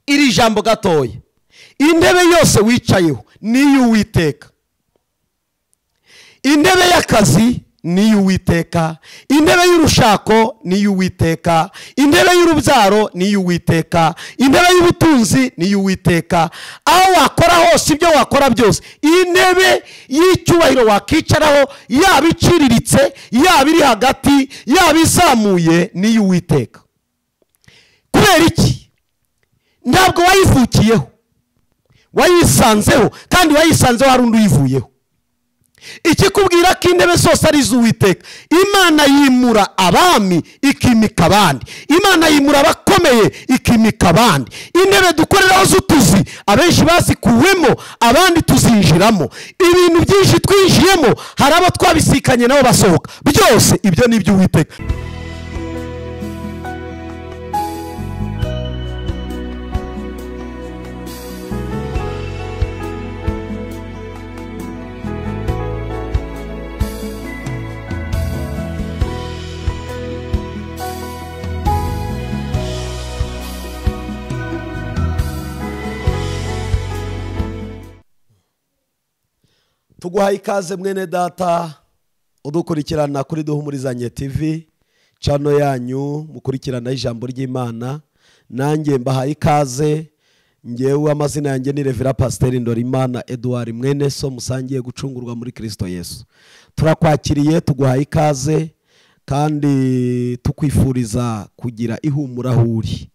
Iri jambo gatoya, intebe yose wicayeho ni iy'Uwiteka. Intebe y'akazi ni iy'Uwiteka, intebe y'urushako ni iy'Uwiteka, intebe y'urubyaro ni iy'Uwiteka, intebe y'ubutunzi ni iy'Uwiteka. Aho wakora hose, ibyo wakora byose, intebe y'icyubahiro wakicaraho, yaba iciriritse, yaba iri hagati, yaba izamuye, ni iy'Uwiteka. Kubera iki? Ntabwo wayivukiyeho, wayisanzeho, kandi wayisanzeho hari undi uyivuyeho. Ikikubwira ko intebe zose ari iz'Uwiteka. Imana yimura abami ikimika abandi, Imana yimura abakomeye ikimika abandi. Intebe dukoreraho z'utuzi abenshi bazikuwemo, abandi tuzinjiramo. Ibintu byinshi twinjiyemo hari abo twabisikanye nabo basohoka. Byose ibyo ni iby'Uwiteka. Tuguhaye ikaze mwene data udukurikirana kuri Duhumurizanye TV, channel yanyu mukurikirana ijambo ry'Imana. Nanjye mbahaye ikaze. Ngewe amazina yanjye ni Revera Pasteur Ndorimana Edouard, mwene so musangiye gucungurwa muri Kristo Yesu. Turakwakiriye, tuguhaye ikaze kandi tukwifuriza kugira ihumurahuri.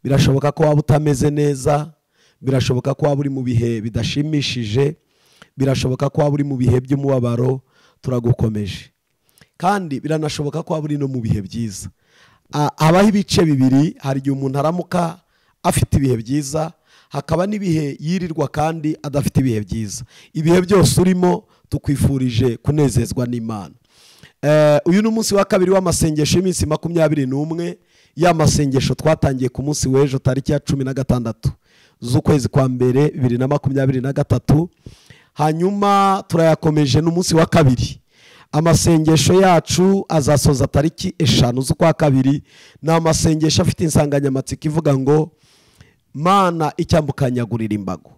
Birashoboka ko waba utameze neza, birashoboka ko waba uri mu bihe bidashimishije, birashoboka ko waba uri mu bihe by'umubabaro, turagukomeje. Kandi biranashoboka ko waba uri no mu bihe byiza. Habaho ibice bibiri, hari igihe umuntu aramuka afite ibihe byiza, hakaba n'ibihe yirirwa kandi adafite ibihe byiza. Ibihe byose urimo tukwifurije kunezezwa n'Imana. Uyu ni umunsi wa kabiri w'amasengesho y'iminsi 21, ya masengesho twatangiye ku munsi w'ejo tariki ya 16 z'ukwezi kwa mbere 2023. Hanyuma turayakomeje n'umunsi wa kabiri. Amasengesho yacu azasoza tariki 5 z'ukwa kabiri. Ni amasengesho afite insanganyamatsiko ivuga ngo Mana icyambukanyagurira imbago,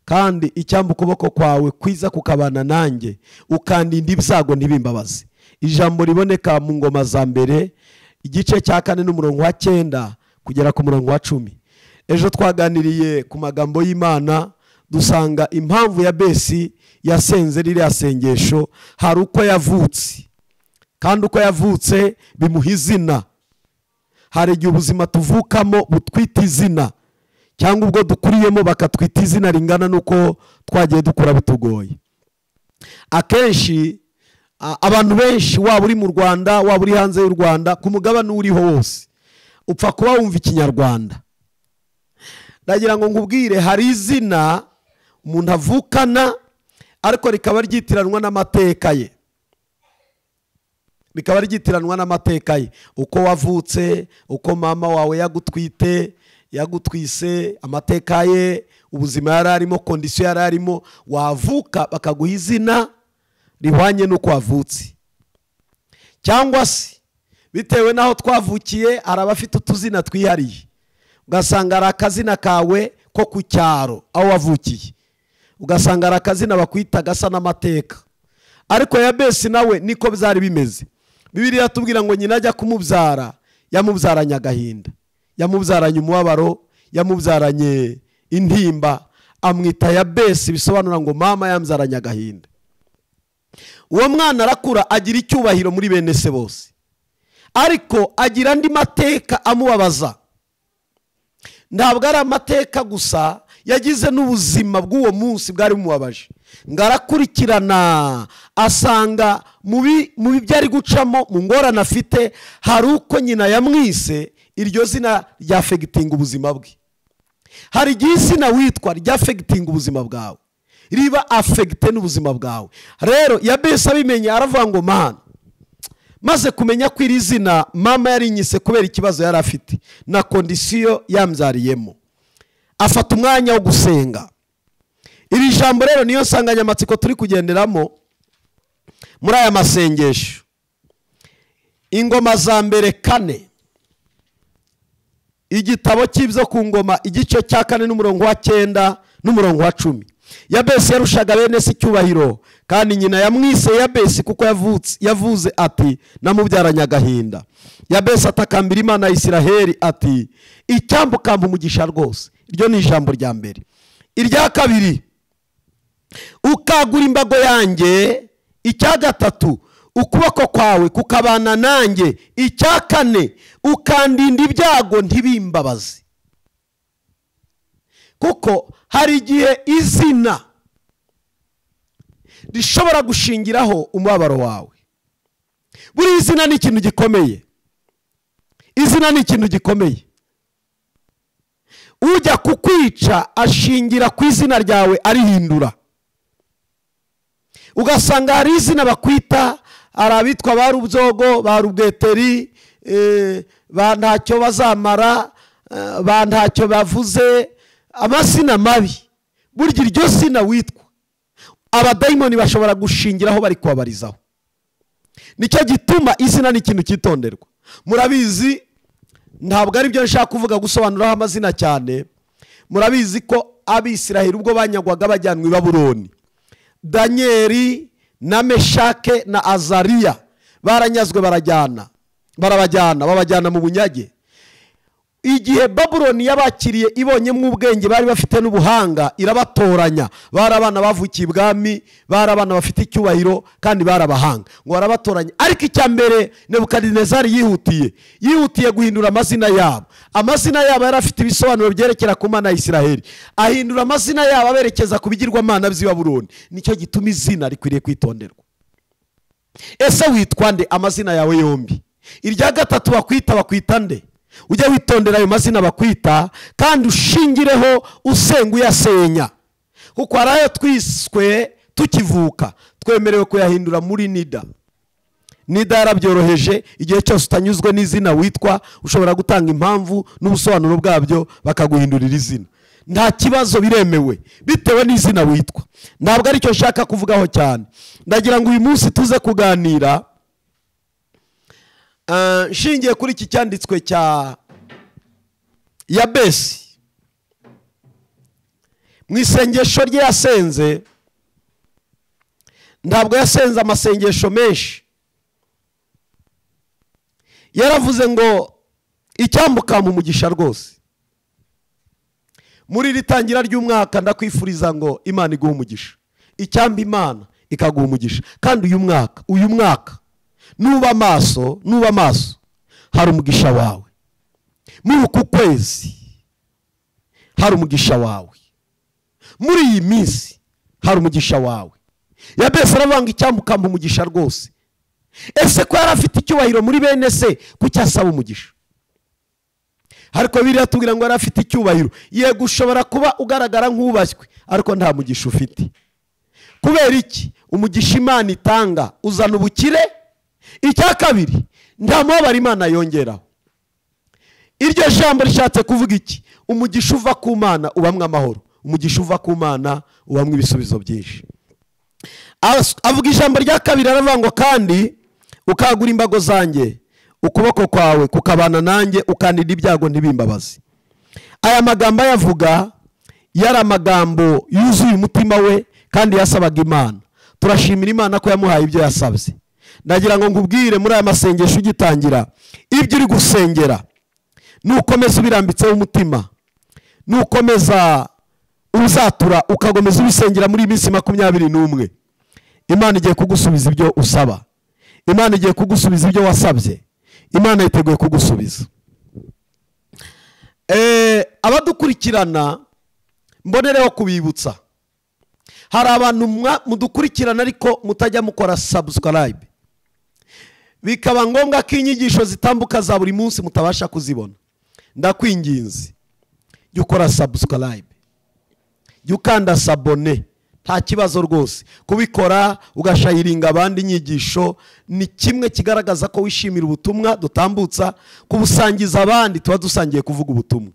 kandi icyambu ukuboko kwawe kwiza kukabana nanjye, ukandinda ibyago ntibimbabaze. Ijambo riboneka mu Ngoma za Mbere igice cya 4 n'umurongo wa 9 kugera ku murongo wa 10. Ejo twaganiriye ku magambo y'Imana, dusanga impamvu ya Yabesi yasenze ririya sengesho hari uko yavutse, kandi uko yavutse bimuha izina. Hari igihe ubuzima tuvukamo butwita izina, cyangwa ubwo dukuriyemo bakatwita izina ringana nuko twagiye dukura bitugoye. Akenshi abantu benshi, waba uri mu Rwanda, waba uri hanze y'u Rwanda, ku mugabane uriho wose, upfa kuba wumva Ikinyarwanda. Ndagira ngo nkubwire, hari izina umuntu avukana ariko rikaba ryitiranwa n'amateka ye. Rikaba ryitiranwa n'amateka ye. Uko wavutse, uko mama wawe yagutwite, yagutwise, amateka ye, ubuzima yari arimo, kondisiyo yari arimo, wavuka bakaguha izina rihwanye n'uko wavutse. Cyangwa se bitewe n'aho twavukiye, hari abafite utuzina twihariye. Ugasanga ari akazina kawe ko ku cyaro aho wavukiye, ugasanga ari akazina bakwita gasa n'amateka. Ariko Yabesi nawe niko byari bimeze. Bibiliya tubwira ngo nyina ajya kumubyara yamubyaranye agahinda, yamubyaranye umubabaro, yamubyaranye intimba, amwita Yabesi, bisobanura ngo mama yambyaranye agahinda. Uwo mwana arakura agira icyubahiro muri bene se bose, ariko agira andi mateka amubabaza. Ntabwo ari amateka gusa, yagize n'ubuzima bw'uwo munsi bwari bumubabaje. Ngarakurikirana asanga mu byo ari gucamo, mu ngorane afite, hari uko nyina yamwise iryo zina ryafegitinga ubuzima bwe. Hari igihe izina witwa ryafegitinga ubuzima bwawe, riba afegite n'ubuzima bwawe. Rero Yabesi abimenye aravuga ngo Mana, maze kumenya ko iri zina mama yarinyise kubera ikibazo yari afite na kondisiyo yambyariyemo, afata umwanya wo gusenga. Iri jambo rero niyo nsanganyamatsiko turi kugenderamo muri aya masengesho. Ingoma za Mbere 4, Igitabo cy'ibyo ku ngoma igice cya 4 n'umurongo wa 9 n'umurongo wa 10. Yabesi yarushaga bene se icyubahiro, kandi nyina yamwise Yabesi kuko yavuze ati namubyaranye agahinda. Yabesi atakambira Imana ya Isiraheli ati icyambukampa umugisha rwose. Iryo ni ijambo rya mbere. Irya kabiri, ukagura imbago yanjye. Icya gatatu, ukuboko kwawe kukabana nanjye. Icya kane, ukandinda ibyago ntibimbabaze. Kuko hari igihe izina rishobora gushingiraho umubabaro wawe. Buri izina ni ikintu gikomeye. Izina ni ikintu gikomeye. Ujya kukwica ashingira ku izina ryawe arihindura. Ugasanga hari izina bakwita, hari abitwa ba Rubyogo, ba Rubweteri, ba ntacyo bazamara, ba ntacyo bavuze, amazina mabi. Burya iryo zina witwa, abadayimoni bashobora gushingiraho bari kubabarizaho. Nicyo gituma izina ni ikintu cyitonderwa. Murabizi, ntabwo ari byo nshaka kuvuga gusobanuraho amazina cyane. Murabizi ko Abisiraheli ubwo banyagwaga bajyanwa i Babuloni, Danieli na Meshake na Azariya baranyazwe barajyana, barabajyana, babajyana mu bunyage. Igihe Babuloni yabakiriye ibonyemo ubwenge bari bafite n'ubuhanga, irabatoranya. Bari abana bavukiye ibwami, bari abana bafite icyubahiro kandi bari abahanga, ngo barabatoranya. Ariko icya mbere Nebukadinezari yihutiye guhindura amazina yabo. Amazina yabo yari afite ibisobanuro byerekera ku Mana ya Isiraheli, ahindura amazina yabo aberekeza ku bigirwamana by'i Babuloni. Nicyo gituma izina rikwiriye kwitonderwa. Ese witwa nde? Amazina yawe yombi. Irya gatatu bakwita, bakwita nde? Ujye witondera ayo mazina bakwita, kandi ushingireho usenga uyasenya. Kuko hari ayo twiswe tukivuka, twemerewe kuyahindura muri nida. Nida yarabyoroheje, igihe cyose utanyuzwe n'izina witwa, ushobora gutanga impamvu n'ubusobanuro bwabyo bakaguhindurira izina. Nta kibazo, biremewe bitewe n'izina witwa. Ntabwo aricyo nshaka kuvugaho cyane. Ndagira ngo uyu munsi tuze kuganira nshingiye kuri iki cyanditswe cya Yabesi. Mu isengesho rye yasenze, ntabwo yasenze amasengesho menshi. Yaravuze ngo icyambukampa umugisha rwose. Muri iri tangira ry'umwaka ndakwifuriza ngo Imana iguhe umugisha. Icyamba Imana ikaguha umugisha. Kandi uyu mwaka nuba amaso, nuba amaso, hari umugisha wawe. Muri uku kwezi hari umugisha wawe. Muri iyi minsi hari umugisha wawe. Yabesi aravuga ngo icyambukampa umugisha rwose. Ese ko yari afite icyubahiro muri bene se, kuki asaba umugisha? Ariko biriya tubwira ngo yari afite icyubahiro. Yego, ushobora kuba ugaragara nk'ubashywe, ariko nta mugisha ufite. Kubera iki? Umugisha Imana itanga uzana ubukire. Icya kabiri, nta mubabaro Imana yongeraho. Iryo jambo rishatse kuvuga iki? Umugisha uva ku Mana ubamwe amahoro. Umugisha uva ku Mana ubamwe ibisubizo byinshi. Avuga ijambo rya kabiri, aravuga ngo kandi ukagura imbago zanjye, ukuboko kwawe kukabana nanjye, ukandinda ibyago ntibimbabaze. Aya magambo ayavuga yari amagambo yuzuye umutima we, kandi yasabaga Imana. Turashimira Imana ko yamuhaye ibyo yasabye. Ndagira ngo nkubwire muri aya masengesho ugitangira, ibyo uri gusengera nukomeza ubirambitseho umutima, nukomeza uzatura ukagomeza ubisengera muri iyi minsi 21, Imana igiye kugusubiza ibyo usaba. Imana igiye kugusubiza ibyo wasabye. Imana yiteguye kugusubiza. Abadukurikirana mbonereho kubibutsa, hari abantu mudukurikirana ariko mutajya mukora subscribe, bikaba ngombwa ko inyigisho zitambuka za buri munsi mutabasha kuzibona. Ndakwinginze, jya ukora subscribe, jya ukanda sabone, nta kibazo rwose. Kubikora ugashayiringa abandi inyigisho ni kimwe kigaragaza ko wishimira ubutumwa dutambutsa, kubusangiza abandi tuba dusangiye kuvuga ubutumwa.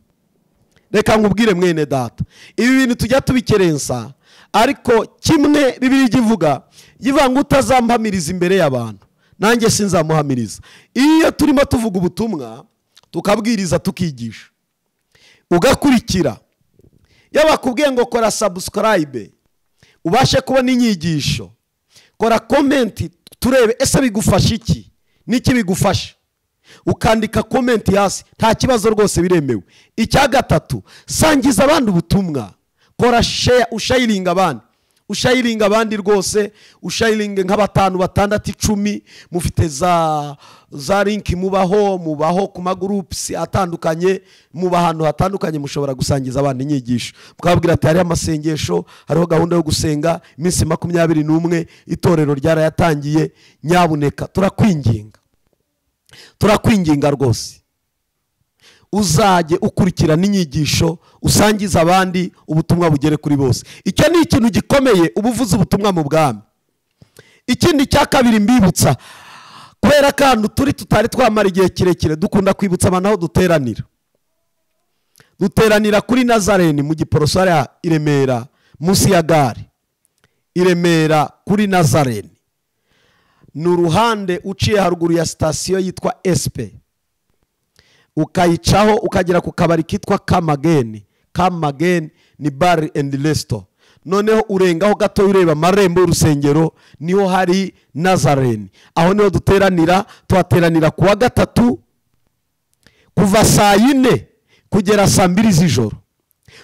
Reka nkubwire mwene data, ibi bintu tujya tubikerensa, ariko kimwe Bibiliya ivuga, ivuga ngo utazampamiriza imbere y'abantu, nanjye sinzamuhamiriza. Iyo turimo tuvuga ubutumwa, tukabwiriza, tukigisha, Ugakurikira. Iyo bakubwiye ngo kora subscribe ubashe kubona inyigisho, kora comment turebe ese bigufasha iki, niki bigufasha. Ukandika comment hasi, nta kibazo rwose, biremewe. Icya gatatu, sangiza abandi ubutumwa, kora share, ushayiringa abandi, ushayiringa abandi rwose, ushayiringe nka 5 6 10. Mufite za link, mubaho ku magroups atandukanye, muba ahantu hatandukanye, mushobora gusangiza abandi inyigisho, mukababwira ati hari amasengesho, hariho gahunda yo gusenga iminsi 21, itorero ryarayatangiye, nyabuneka turakwinginga, turakwinginga rwose uzajye ukurikirana inyigisho, usangiza abandi ubutumwa bugere kuri bose. Icyo ni ikintu gikomeye, ubuvuze ubutumwa mu bwami. Ikindi cya kabiri mbibutsa, kubera kandi turi tutari twamara igihe kirekire, dukunda kwibutsa abantu aho duteranira. Duteranira kuri Nazareni mu Giporoso ya i Remera, munsi ya gare i Remera kuri Nazareni. Ni uruhande uciye haruguru ya sitasiyo yitwa SP, ukayicaho ukagera ku kabari kitwa Kamageni. Kamageni ni bar and resto. Noneho urengaho gato ureba amarembo y'urusengero, niho hari Nazareni. Aho niho duteranira, tuhateranira kuwa gatatu kuva saa 4 kugera saa 2 z'ijoro.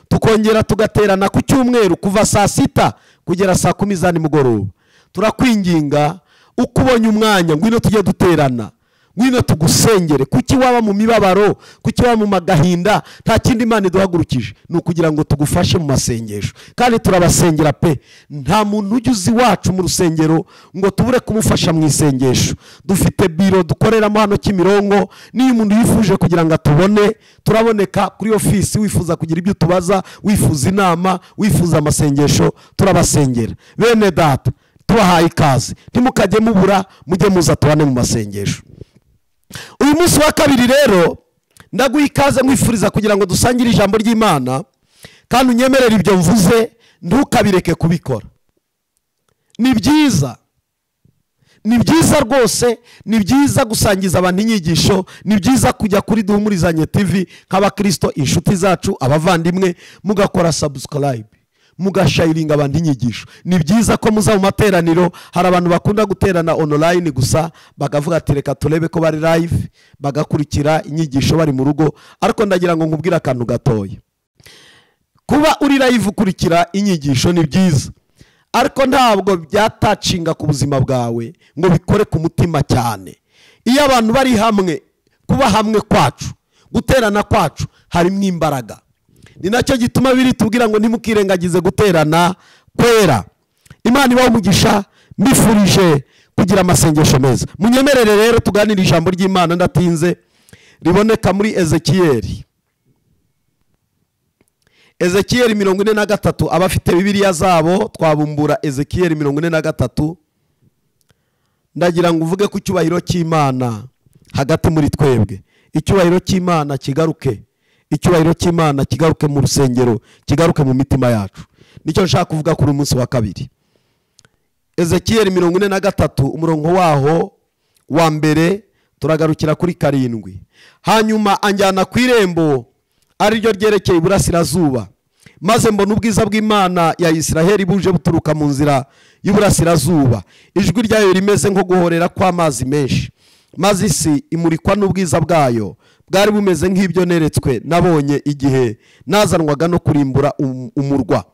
Tukongera tugaterana ku cyumweru kuva saa 6 kugera saa 10 za nimugoroba. Turakwinginga ukubonye umwanya, ngwino tujye duterana, ngwino tugusengere. Kuki waba mu mibabaro, kuki waba mu magahinda, nta kindi Imana iduhagurukije ni ukugira ngo tugufashe mu masengesho. Kandi turabasengera pe, nta muntu ujya uzi wacu mu rusengero ngo tubure kumufasha mu isengesho. Dufite biro dukoreramo hano Kimironko, niyo umuntu yifuje kugira ngo atubone, turaboneka kuri ofisi. Wifuza kugira ibyo tubaza, wifuza inama, wifuza amasengesho, turabasengera. Bene data, tubahaye ikaze, ntimukajye mubura, mujye muza tubane mu masengesho. Uyu munsi wa kabiri rero ndaguha ikaze, nkwifuriza kugira ngo dusangire ijambo ry'Imana, kandi unyemerere ibyo mvuze ntukabireke kubikora. Ni byiza, ni byiza rwose, ni byiza gusangiza abantu inyigisho, ni byiza kujya kuri Duhumurizanye TV nk'abakristo, inshuti zacu, abavandimwe, mugakora subscribe, mugashayiringa abantu inyigisho. Ni byiza ko muza mu materaniro. Hari abantu bakunda guterana online gusa, bakavuga ati reka turebe ko bari live, bagakurikira inyigisho bari mu rugo. Ariko ndagira ngo nkubwire akantu gatoya, kuba uri live ukurikira inyigisho ni byiza, ariko ntabwo byatacinga ku buzima bwawe ngo bikore ku mutima cyane. Iyo abantu bari hamwe, kuba hamwe kwacu, guterana kwacu, harimo imbaraga. Ni nacyo gituma biri tubwira ngo ntimukirengagize guterana kwera. Imana ibahe umugisha, mbifurije kugira amasengesho meza. Munyemerere rero tuganire ijambo ry'Imana ndatinze, riboneka muri Ezekiyeli. Ezekiyeli 43, abafite Bibiliya zabo twabumbura Ezekiyeli 43. Ndagira ngo uvuge ku cyubahiro cy'Imana hagati muri twebwe. Icyubahiro cy'Imana kigaruke, icyubahiro cy'Imana kigaruke mu rusengero, kigaruke mu mitima yacu. Nicyo nshaka kuvuga kuri umunsi wa kabiri. Ezekiyeli 43 umurongo waho wa mbere turagarukira kuri 7. Hanyuma anjyana ku irembo ariryo ryerekeye iburasirazuba, maze mbona ubwiza bw'Imana ya Isiraheli buje buturuka mu nzira y'uburasirazuba, ijwi ryayo rimeze nko guhorera kw'amazi menshi, maze isi imurikwa n'ubwiza bwayo, bwari bumeze nk'ibyo neretswe nabonye igihe nazanwaga no kurimbura umurwa.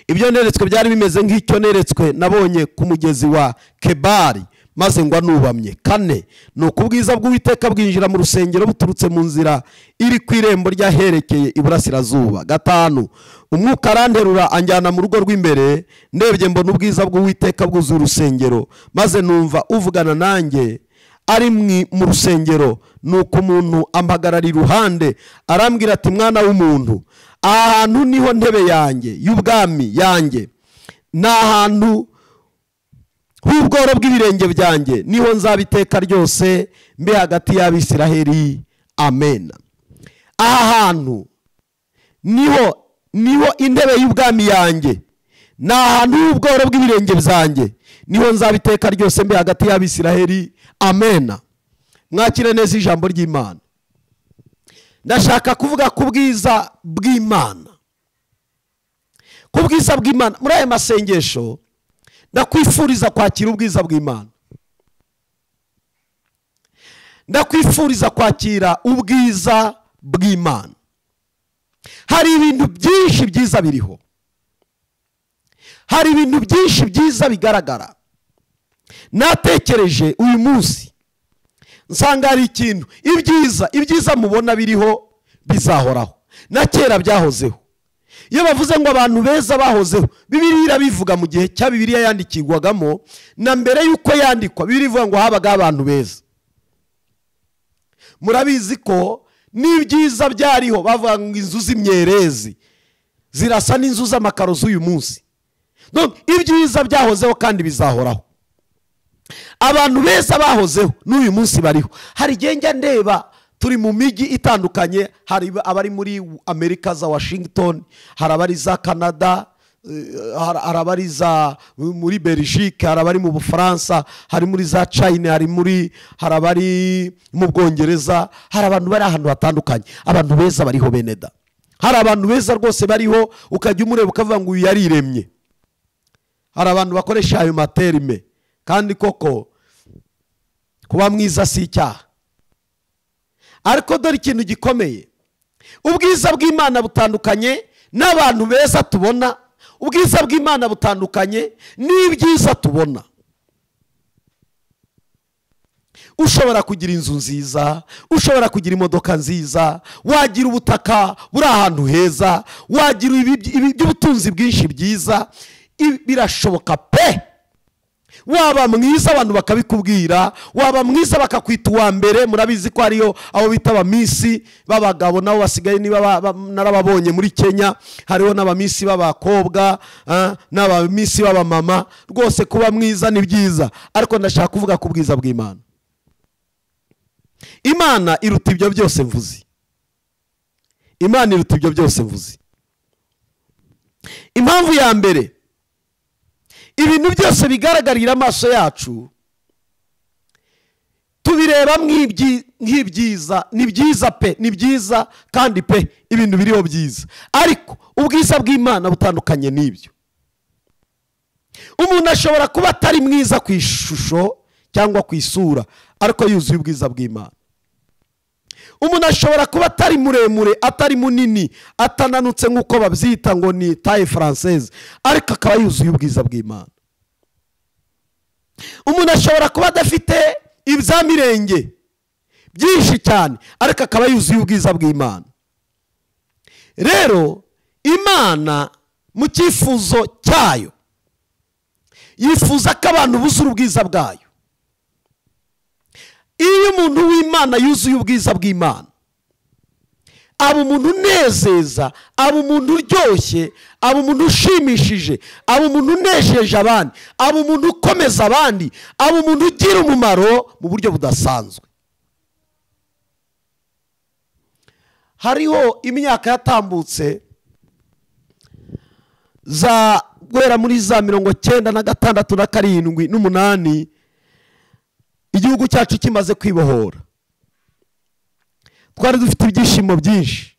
Ibyo neretswe byari bimeze nk'icyo neretswe nabonye ku mugezi wa Kebari, maze ngwa nubamye. 4 Nuko ubwiza bw'Uwiteka bwinjira mu rusengero buturutse mu nzira iri ku irembo ryaherekeye iburasirazuba. 5 Umwuka aranterura anjyana mu rugo rw'imbere, ndebye mbona ubwiza bw'Uwiteka bwuzuye urusengero, maze numva uvugana nanjye ari mu rusengero. Nuko umuntu ampagarara iruhande arambwira ati, mwana w'umuntu, aha hantu niho ntebe yanjye y'ubwami yanjye, ni ahantu h'ubworo bw'ibirenge byanjye, niho nzabiteka ryose mbe hagati y'Abisiraheli. Amen. Aha hantu niho intebe y'ubwami yanjye, ni ahantu h'ubworo bw'ibirenge byanjye, niho nzabiteka ryose mbe hagati y'Abisiraheli. Amen. Mwakire neza ijambo ry'Imana. Ndashaka kuvuga ku bwiza bw'Imana. Ku bwiza bw'Imana. Muri aya masengesho ndakwifuriza kwakira ubwiza bw'Imana. Ndakwifuriza kwakira ubwiza bw'Imana. Hari ibintu byinshi byiza biriho. Hari ibintu byinshi byiza bigaragara. Natekereje uyu munsi nsanga hari ikintu ibyiza mubona biriho bizahoraho. Na kera byahozeho. Iyo bavuze ngo abantu beza bahozeho, Bibiliya irabivuga mu gihe cya Bibiliya yandikirwagamo, na mbere yuko yandikwa Bibiliya ivuga ngo habaga abantu beza. Murabizi ko n'ibyiza byariho bavuga ngo inzu z'imyerezi zirasa n'inzu z'amakaro z'uyu munsi. Donc ibyiza byahozeho kandi bizahoraho. Abantu beza bahozeho n'uyu munsi bariho. Hari igihe njya ndeba turi mu mijyi itandukanye, hari abari muri Amerika za Washington, hari abari za Canada, hari abari za muri Belgique, hari abari mu Bufaransa, hari muri za China, hari abari mu Bwongereza, hari abantu bari ahantu hatandukanye. Abantu beza bariho beneda. Hari abantu beza rwose bariho, ukajya umureba ukavuga ngo uyu yariremye. Hari abantu bakoresha ayo materime, kandi koko kuba mwiza si icyaha. Ariko dore ikintu gikomeye, ubwiza bw'Imana butandukanye n'abantu beza tubona. Ubwiza bw'Imana butandukanye n'ibyiza tubona. Ushobora kugira inzu nziza, ushobora kugira imodoka nziza, wagira ubutaka buri ahantu heza, wagira iby'ubutunzi bwinshi byiza, birashoboka pe. Waba mwiza abantu bakabikubwira, waba mwiza bakakwita uwa mbere. Murabizi ko ariyo abo bita abamisi b'abagabo nabo basigaye, niba narababonye muri Kenya, hariho n'abamisi b'abakobwa n'abamisi b'abamama. Rwose kuba mwiza ni byiza, ariko ndashaka kuvuga ku bwiza bw'Imana. Imana iruta ibyo byose mvuze. Imana iruta ibyo byose mvuze. Impamvu ya mbere, ibintu byose bigaragarira amaso yacu tubireba nk'ibyiza. Ni byiza pe, ni byiza kandi pe, ibintu biriho byiza. Ariko ubwiza bw'Imana butandukanye n'ibyo. Umuntu ashobora kuba atari mwiza ku ishusho cyangwa ku isura, ariko yuzuye ubwiza bw'Imana. Umuntu ashobora kuba atari muremure, atari munini, atananutse nk'uko babyita ngo ni taille française, ariko akaba yuzuye ubwiza bw'Imana. Umuntu ashobora kuba adafite ibyamirenge byinshi cyane, ariko akaba yuzuye ubwiza bw'Imana. Rero Imana mu cyifuzo cyayo yifuza ko abantu buzura ubwiza bwayo. Iyo umuntu w'Imana yuzuye ubwiza bw'Imana, aba umuntu unezeza, aba umuntu uryoshye, aba umuntu ushimishije, aba umuntu unejeje abandi, aba umuntu ukomeza abandi, aba umuntu ugira umumaro mu buryo budasanzwe. Hariho imyaka yatambutse za guhera muri za 96 na 7 8, igihugu cyacu kimaze kwibohora, twari dufite ibyishimo byinshi.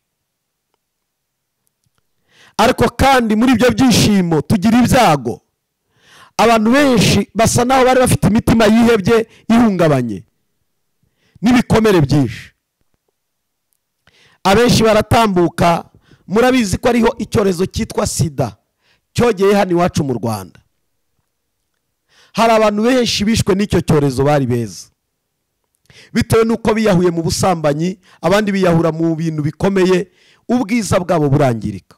Ariko kandi muri ibyo byishimo tugira ibyago. Abantu benshi basa naho bari bafite imitima yihebye, ihungabanye n'ibikomere byinshi. Abenshi baratambuka. Murabizi ko ariho icyorezo cyitwa sida cyogeye hano iwacu mu Rwanda. Hari abantu benshi bishwe n'icyo cyorezo bari beza, bitewe n'uko biyahuye mu busambanyi, abandi biyahura mu bintu bikomeye, ubwiza bwabo burangirika.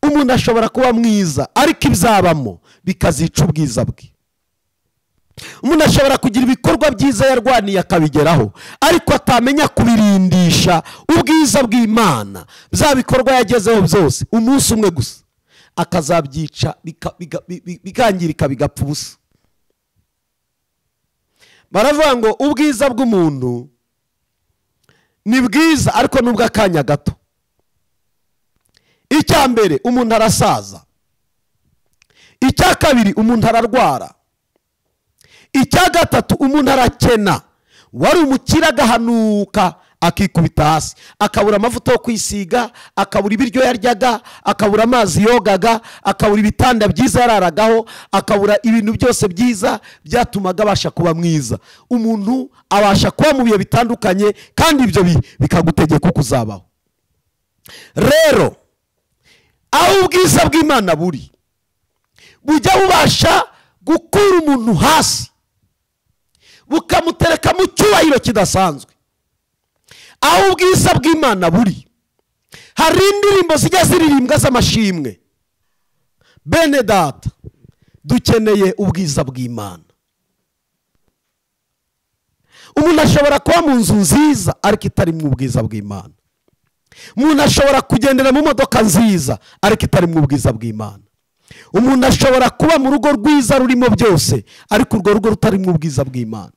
Umuntu ashobora kuba mwiza, ariko ibyabamo bikazica ubwiza bwe. Umuntu ashobora kugira ibikorwa byiza yarwaniye akabigeraho, ariko atamenya kubirindisha ubwiza bw'Imana. Bya bikorwa yagezeho byose umunsi umwe gusa akazabyica, bikangirika, bigapfa ubusa. Baravuga ngo ubwiza bw'umuntu ni bwiza, ariko nubwo akanya gato. Icya mbere, umuntu arasaza. Icya kabiri, umuntu ararwara. Icya gatatu, umuntu arakena. Wari umukire agahanuka akikubita hasi, akabura amavuta yo kwisiga, akabura ibiryo yaryaga, akabura amazi yogaga, akabura ibitanda byiza yararagaho, akabura ibintu byose byiza byatumaga abasha kuba mwiza. Umuntu abasha kuba mu bihe bitandukanye, kandi ibyo bikagutegeka uko uzabaho. Rero aho ubwiza bw'Imana buri, bujya bubasha gukura umuntu hasi, bukamutereka mu cyubahiro kidasanzwe. Aho ubwiza bw'Imana buri, hari indirimbo zijya ziririmbwa z'amashimwe. Bene data, dukeneye ubwiza bw'Imana. Umuntu ashobora kuba mu nzu nziza ariko itari mu bwiza bw'Imana. Umuntu ashobora kugendera mu modoka nziza ariko itari mu bwiza bw'Imana. Umuntu ashobora kuba mu rugo rwiza rurimo byose ariko urwo rugo rutari mu bwiza bw'Imana.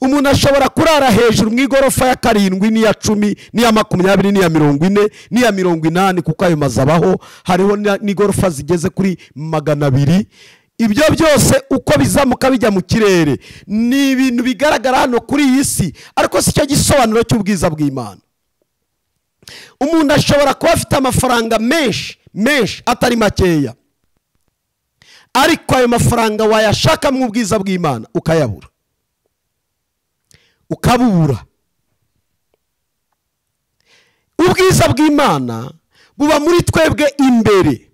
Umuntu ashobora kurara hejuru mu igorofa ya 7 n'iya 10 n'iya 20 n'iya 40 n'iya 80, kuko ayo mazu abaho. Hariho n'igorofa zigeze kuri 200. Ibyo byose uko bizamuka bijya mu kirere ni ibintu bigaragara hano kuri iyi si, ariko si cyo gisobanuro cy'ubwiza bw'Imana. Umuntu ashobora kuba afite amafaranga menshi menshi atari makeya, ariko ayo mafaranga wayashaka mu bwiza bw'Imana ukayabura, ukabubura. Ubwiza bw'Imana buba muri twebwe imbere.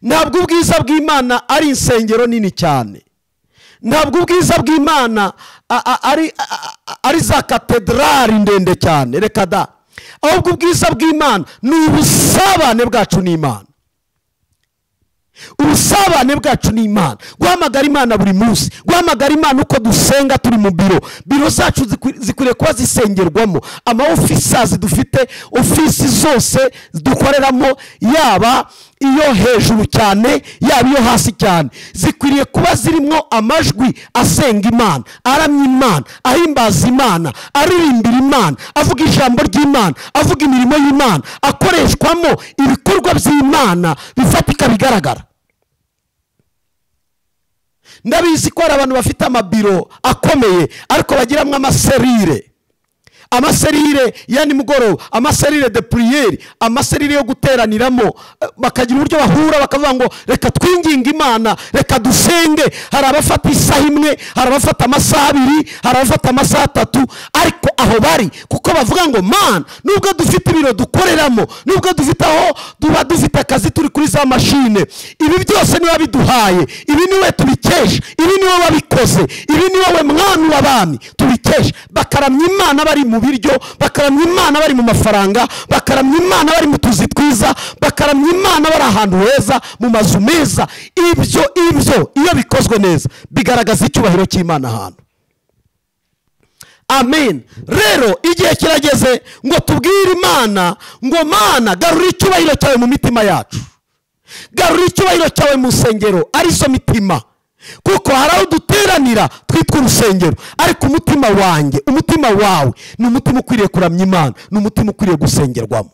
Ntabwo ubwiza bw'Imana ari insengero nini cyane. Ntabwo ubwiza bw'Imana ari za katedrali ndende cyane, reka da. Ahubwo ubwiza bw'Imana ni ubusabane bwacu n'Imana. Ubusabane bwacu n'Imana, guhamagara Imana buri munsi, guhamagara Imana uko dusenga turi mu biro. Biro zacu zikwiriye kuba zisengerwamo. Ama offices dufite, office zose dukoreramo, yaba iyo hejuru cyane yaba iyo hasi cyane, zikwiriye kuba zirimo amajwi asenga Imana, aramya Imana, ahimbaza Imana, aririmbira Imana, avuga ijambo ry'Imana, avuga imirimo y'Imana, akoreshwamo ibikorwa by'Imana bifatika bigaragara. Ndabizi ko hari abantu bafite amabiro akomeye ariko bagiramwo amaserire, amaserire ya nimugoroba, amaserire de priere, amaserire yo guteraniramo, bakagira uburyo bahura bakavuga ngo reka twinginge Imana, reka dusenge. Hari abafata isaha imwe, hari abafata amasaha abiri, hari abafata amasaha 3, ariko aho bari kuko bavuga ngo man, nubwo dufite ibiro dukoreramo, nubwo dufite aho duba dufite akazi turi kuri za mashine, ibi byose niwe biduhaye, ibi niwe tubikesha, ibi niwe wabikoze, ibi ni wowe mwami w'abami tubikesha. Bakaramya Imana bari mu biryo, bakaramya Imana bari mu mafaranga, bakaramya Imana bari mu tuzi twiza, bakaramya Imana bari ahantu heza, mu mazu meza. Ibyo iyo bikozwe neza bigaragaza icyubahiro cy'Imana ahantu. Amen. Rero igihe kirageze ngo tubwire Imana ngo Mana, garura icyubahiro cyawe mu mitima yacu, garura icyubahiro cyawe mu nsengero arizo mitima, kuko hari aho duteranira twitwa urusengero, ariko umutima wanjye, umutima wawe ni umutima ukwiriye kuramya Imana, ni umutima ukwiriye gusengerwamo.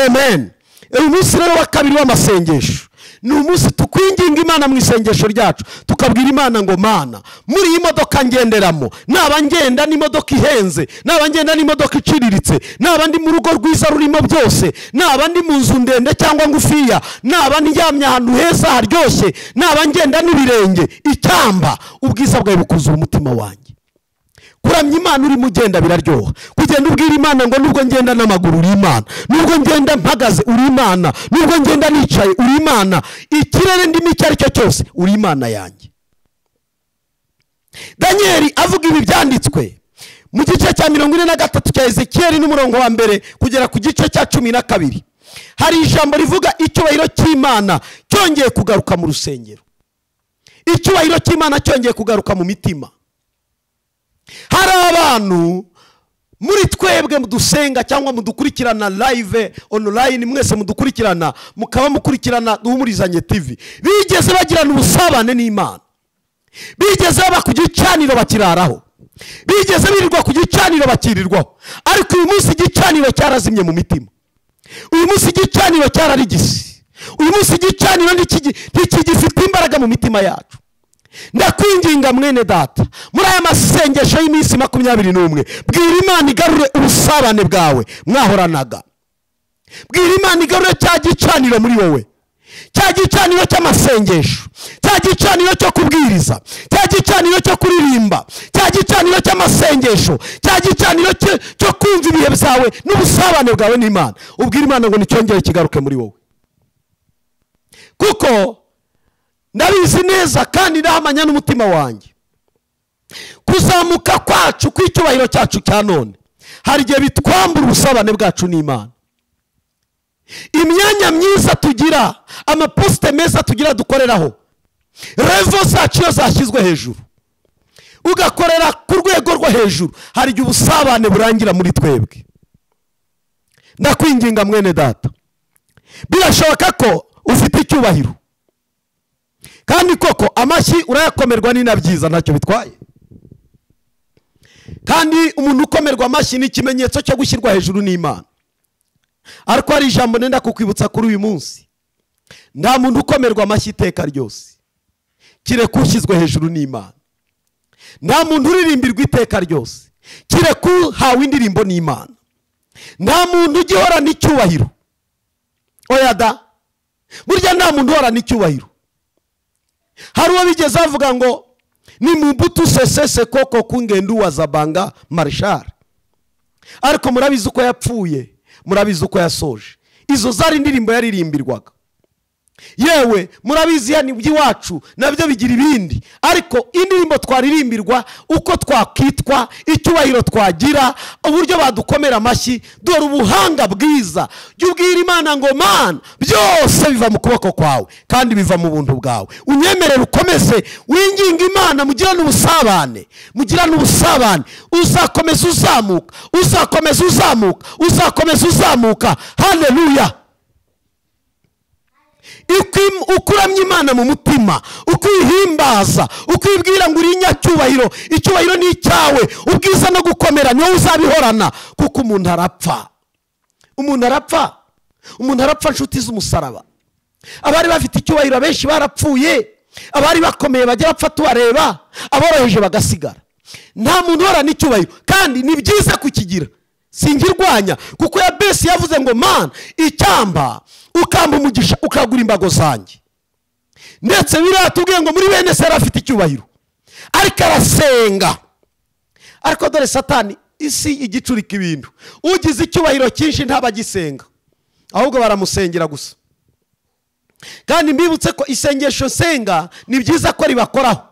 Amen. Uyu munsi rero wa kabiri w'amasengesho ni umunsi tukwinginga Imana mu isengesho ryacu, tukabwira Imana ngo Mana, muri iyi modoka ngenderamo, naba ngenda n'imodoka ihenze, naba ngenda n'imodoka iciriritse, naba ndi mu rugo rwiza rurimo byose, naba ndi mu nzu ndende cyangwa ngufiya, naba ndyamye ahantu heza haryoshye, naba ngenda n'ibirenge, icyamba ubwiza bwawe bukuzura umutima wanjye. Kuramya Imana uri mugenda biraryoha. Kugenda ubwira Imana ngo nubwo ngenda n'amaguru uri Imana, nubwo ngenda mpagaze uri Imana, nubwo ngenda nicaye uri Imana, ikirere ndimo icyo ari cyo cyose uri Imana yanjye. Danieli avuga ibi byanditswe mu gice cya 43 cya Ezekieli n'umurongo wa 1 kugera ku gice cya 12. Hari ijambo rivuga icyubahiro cy'Imana cyongeye kugaruka mu rusengero. Icyubahiro cy'Imana cyongeye kugaruka mu mitima. Hari abantu muri twebwe mudusenga cyangwa mudukurikirana live online, mwese mudukurikirana mukaba mukurikirana Duhumurizanye TV, bigeze bagirana ubusabane n'Imana, bigeze baba ku gicaniro bakiraraho, bigeze birirwa ku gicaniro bakirirwaho, ariko uyu munsi igicaniro cyarazimye mu mitima. Uyu munsi igicaniro cyararigise. Uyu munsi igicaniro ntikigifite imbaraga mu mitima yacu. Ndakwinginga mwene data, muri aya masengesho y'iminsi 21, bwira Imana igarure ubusabane bwawe mwahoranaga. Bwira Imana igarure cya gicaniro muri wowe, cya gicaniro cy'amasengesho, cya gicaniro cyo kubwiriza, cya gicaniro cyo kuririmba, cya gicaniro cy'amasengesho, cya gicaniro cyo kumva ibihe byawe n'ubusabane bwawe n'Imana. Ubwira Imana ngo nicyongere kigaruke muri wowe, kuko ndabizi neza kandi ndahamanya n'umutima wanjye, kuzamuka kwacu kw'icyubahiro cyacu cya none hari igihe bitwambura ubusabane bwacu n'Imana. Imyanya myiza tugira, amaposite meza tugira dukoreraho, revo zacu iyo zashyizwe hejuru, ugakorera ku rwego rwo hejuru, hari igihe ubusabane burangira muri twebwe. Ndakwinginga mwene data, birashoboka ko ufite icyubahiro kandi koko amashyi urayakomerwa ni na byiza, ntacyo bitwaye. Kandi umuntu ukomerwa amashyi ni ikimenyetso cyo gushyirwa hejuru n'Imana. Ariko hari ijambo nenda kukwibutsa kuri uyu munsi: nta muntu ukomerwa amashyi iteka ryose kireka ushyizwe hejuru n'Imana. Nta muntu uririmbirwa iteka ryose kireka uhawe indirimbo n'Imana. Nta muntu ugihorana icyubahiro. Oya da, burya nta muntu uhorana icyubahiro. Hari uwo bigeze avuga ngo ni Mobutu Sese Seko Kungendu wa Zabanga Marshal, ariko murabizi uko yapfuye, murabizi uko yasoje. Izo zari indirimbo yaririmbirwaga. Yewe murabizi yani iby'iwacu nabyo bigira ibindi, ariko indirimbo twaririmbirwa, uko twakitwa, icyubahiro twagira, uburyo badukomera amashyi, dore ubuhanga bwiza. Jya ubwira Imana ngo Mana, byose biva mu kuboko kwawe kandi biva mu buntu bwawe. Unyemerere ukomeze winginga Imana, mugirane ubusabane, mugirane ubusabane. Uzakomeza uzamuka, uzakomeza uzamuka, uzakomeza uzamuka. Haleluya. Ukuramya Imana mu mutima, ukwihimbaza, ukwibwira ngo uri nyacyubahiro, icyubahiro ni icyawe, ubwiza no gukomera niwe uzabihorana. Kuko umuntu arapfa, umuntu arapfa, umuntu arapfa nshuti z'umusaraba. Abari bafite icyubahiro benshi barapfuye, abari bakomeye bajya bapfa tubareba, aboroheje bagasigara. Nta muntu uhorana icyubahiro, kandi ni byiza kukigira, singirwanya, kuko Yabesi yavuze ngo Mana icyamba ukamba umugisha ukagura imbago zanjye. Ndetse biratubwiye ngo muri bene se afite icyubahiro, ariko arasenga. Ariko dore Satani, isi igicurika ibintu, ugize icyubahiro cyinshi ntabagisenga, ahubwo baramusengera gusa. Kandi mbibutse ko isengesho nsenga ni byiza ko ribakoraho,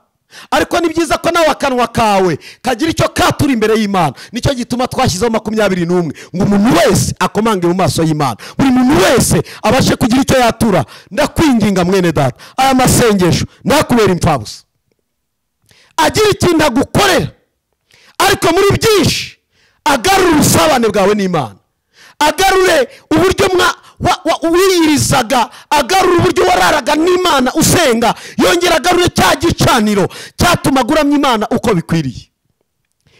ariko ni byiza ko nawe akanwa kawe kagira icyo katura imbere y'Imana. Nicyo gituma twashyizeho 21 ngo umuntu wese akomange mu maso y'Imana, buri muntu wese abashe kugira icyo yatura. Ndakwinginga mwene data, aya masengesho ntakubera impfabusa, agira ikintu agukorera, ariko muri byinshi agarure ubusabane bwawe n'Imana, agarure uburyo wiyirizaga, agarure uburyo wararaga n'Imana usenga, yongera agarure cya gicaniro cyatumaga uramya Imana uko bikwiriye,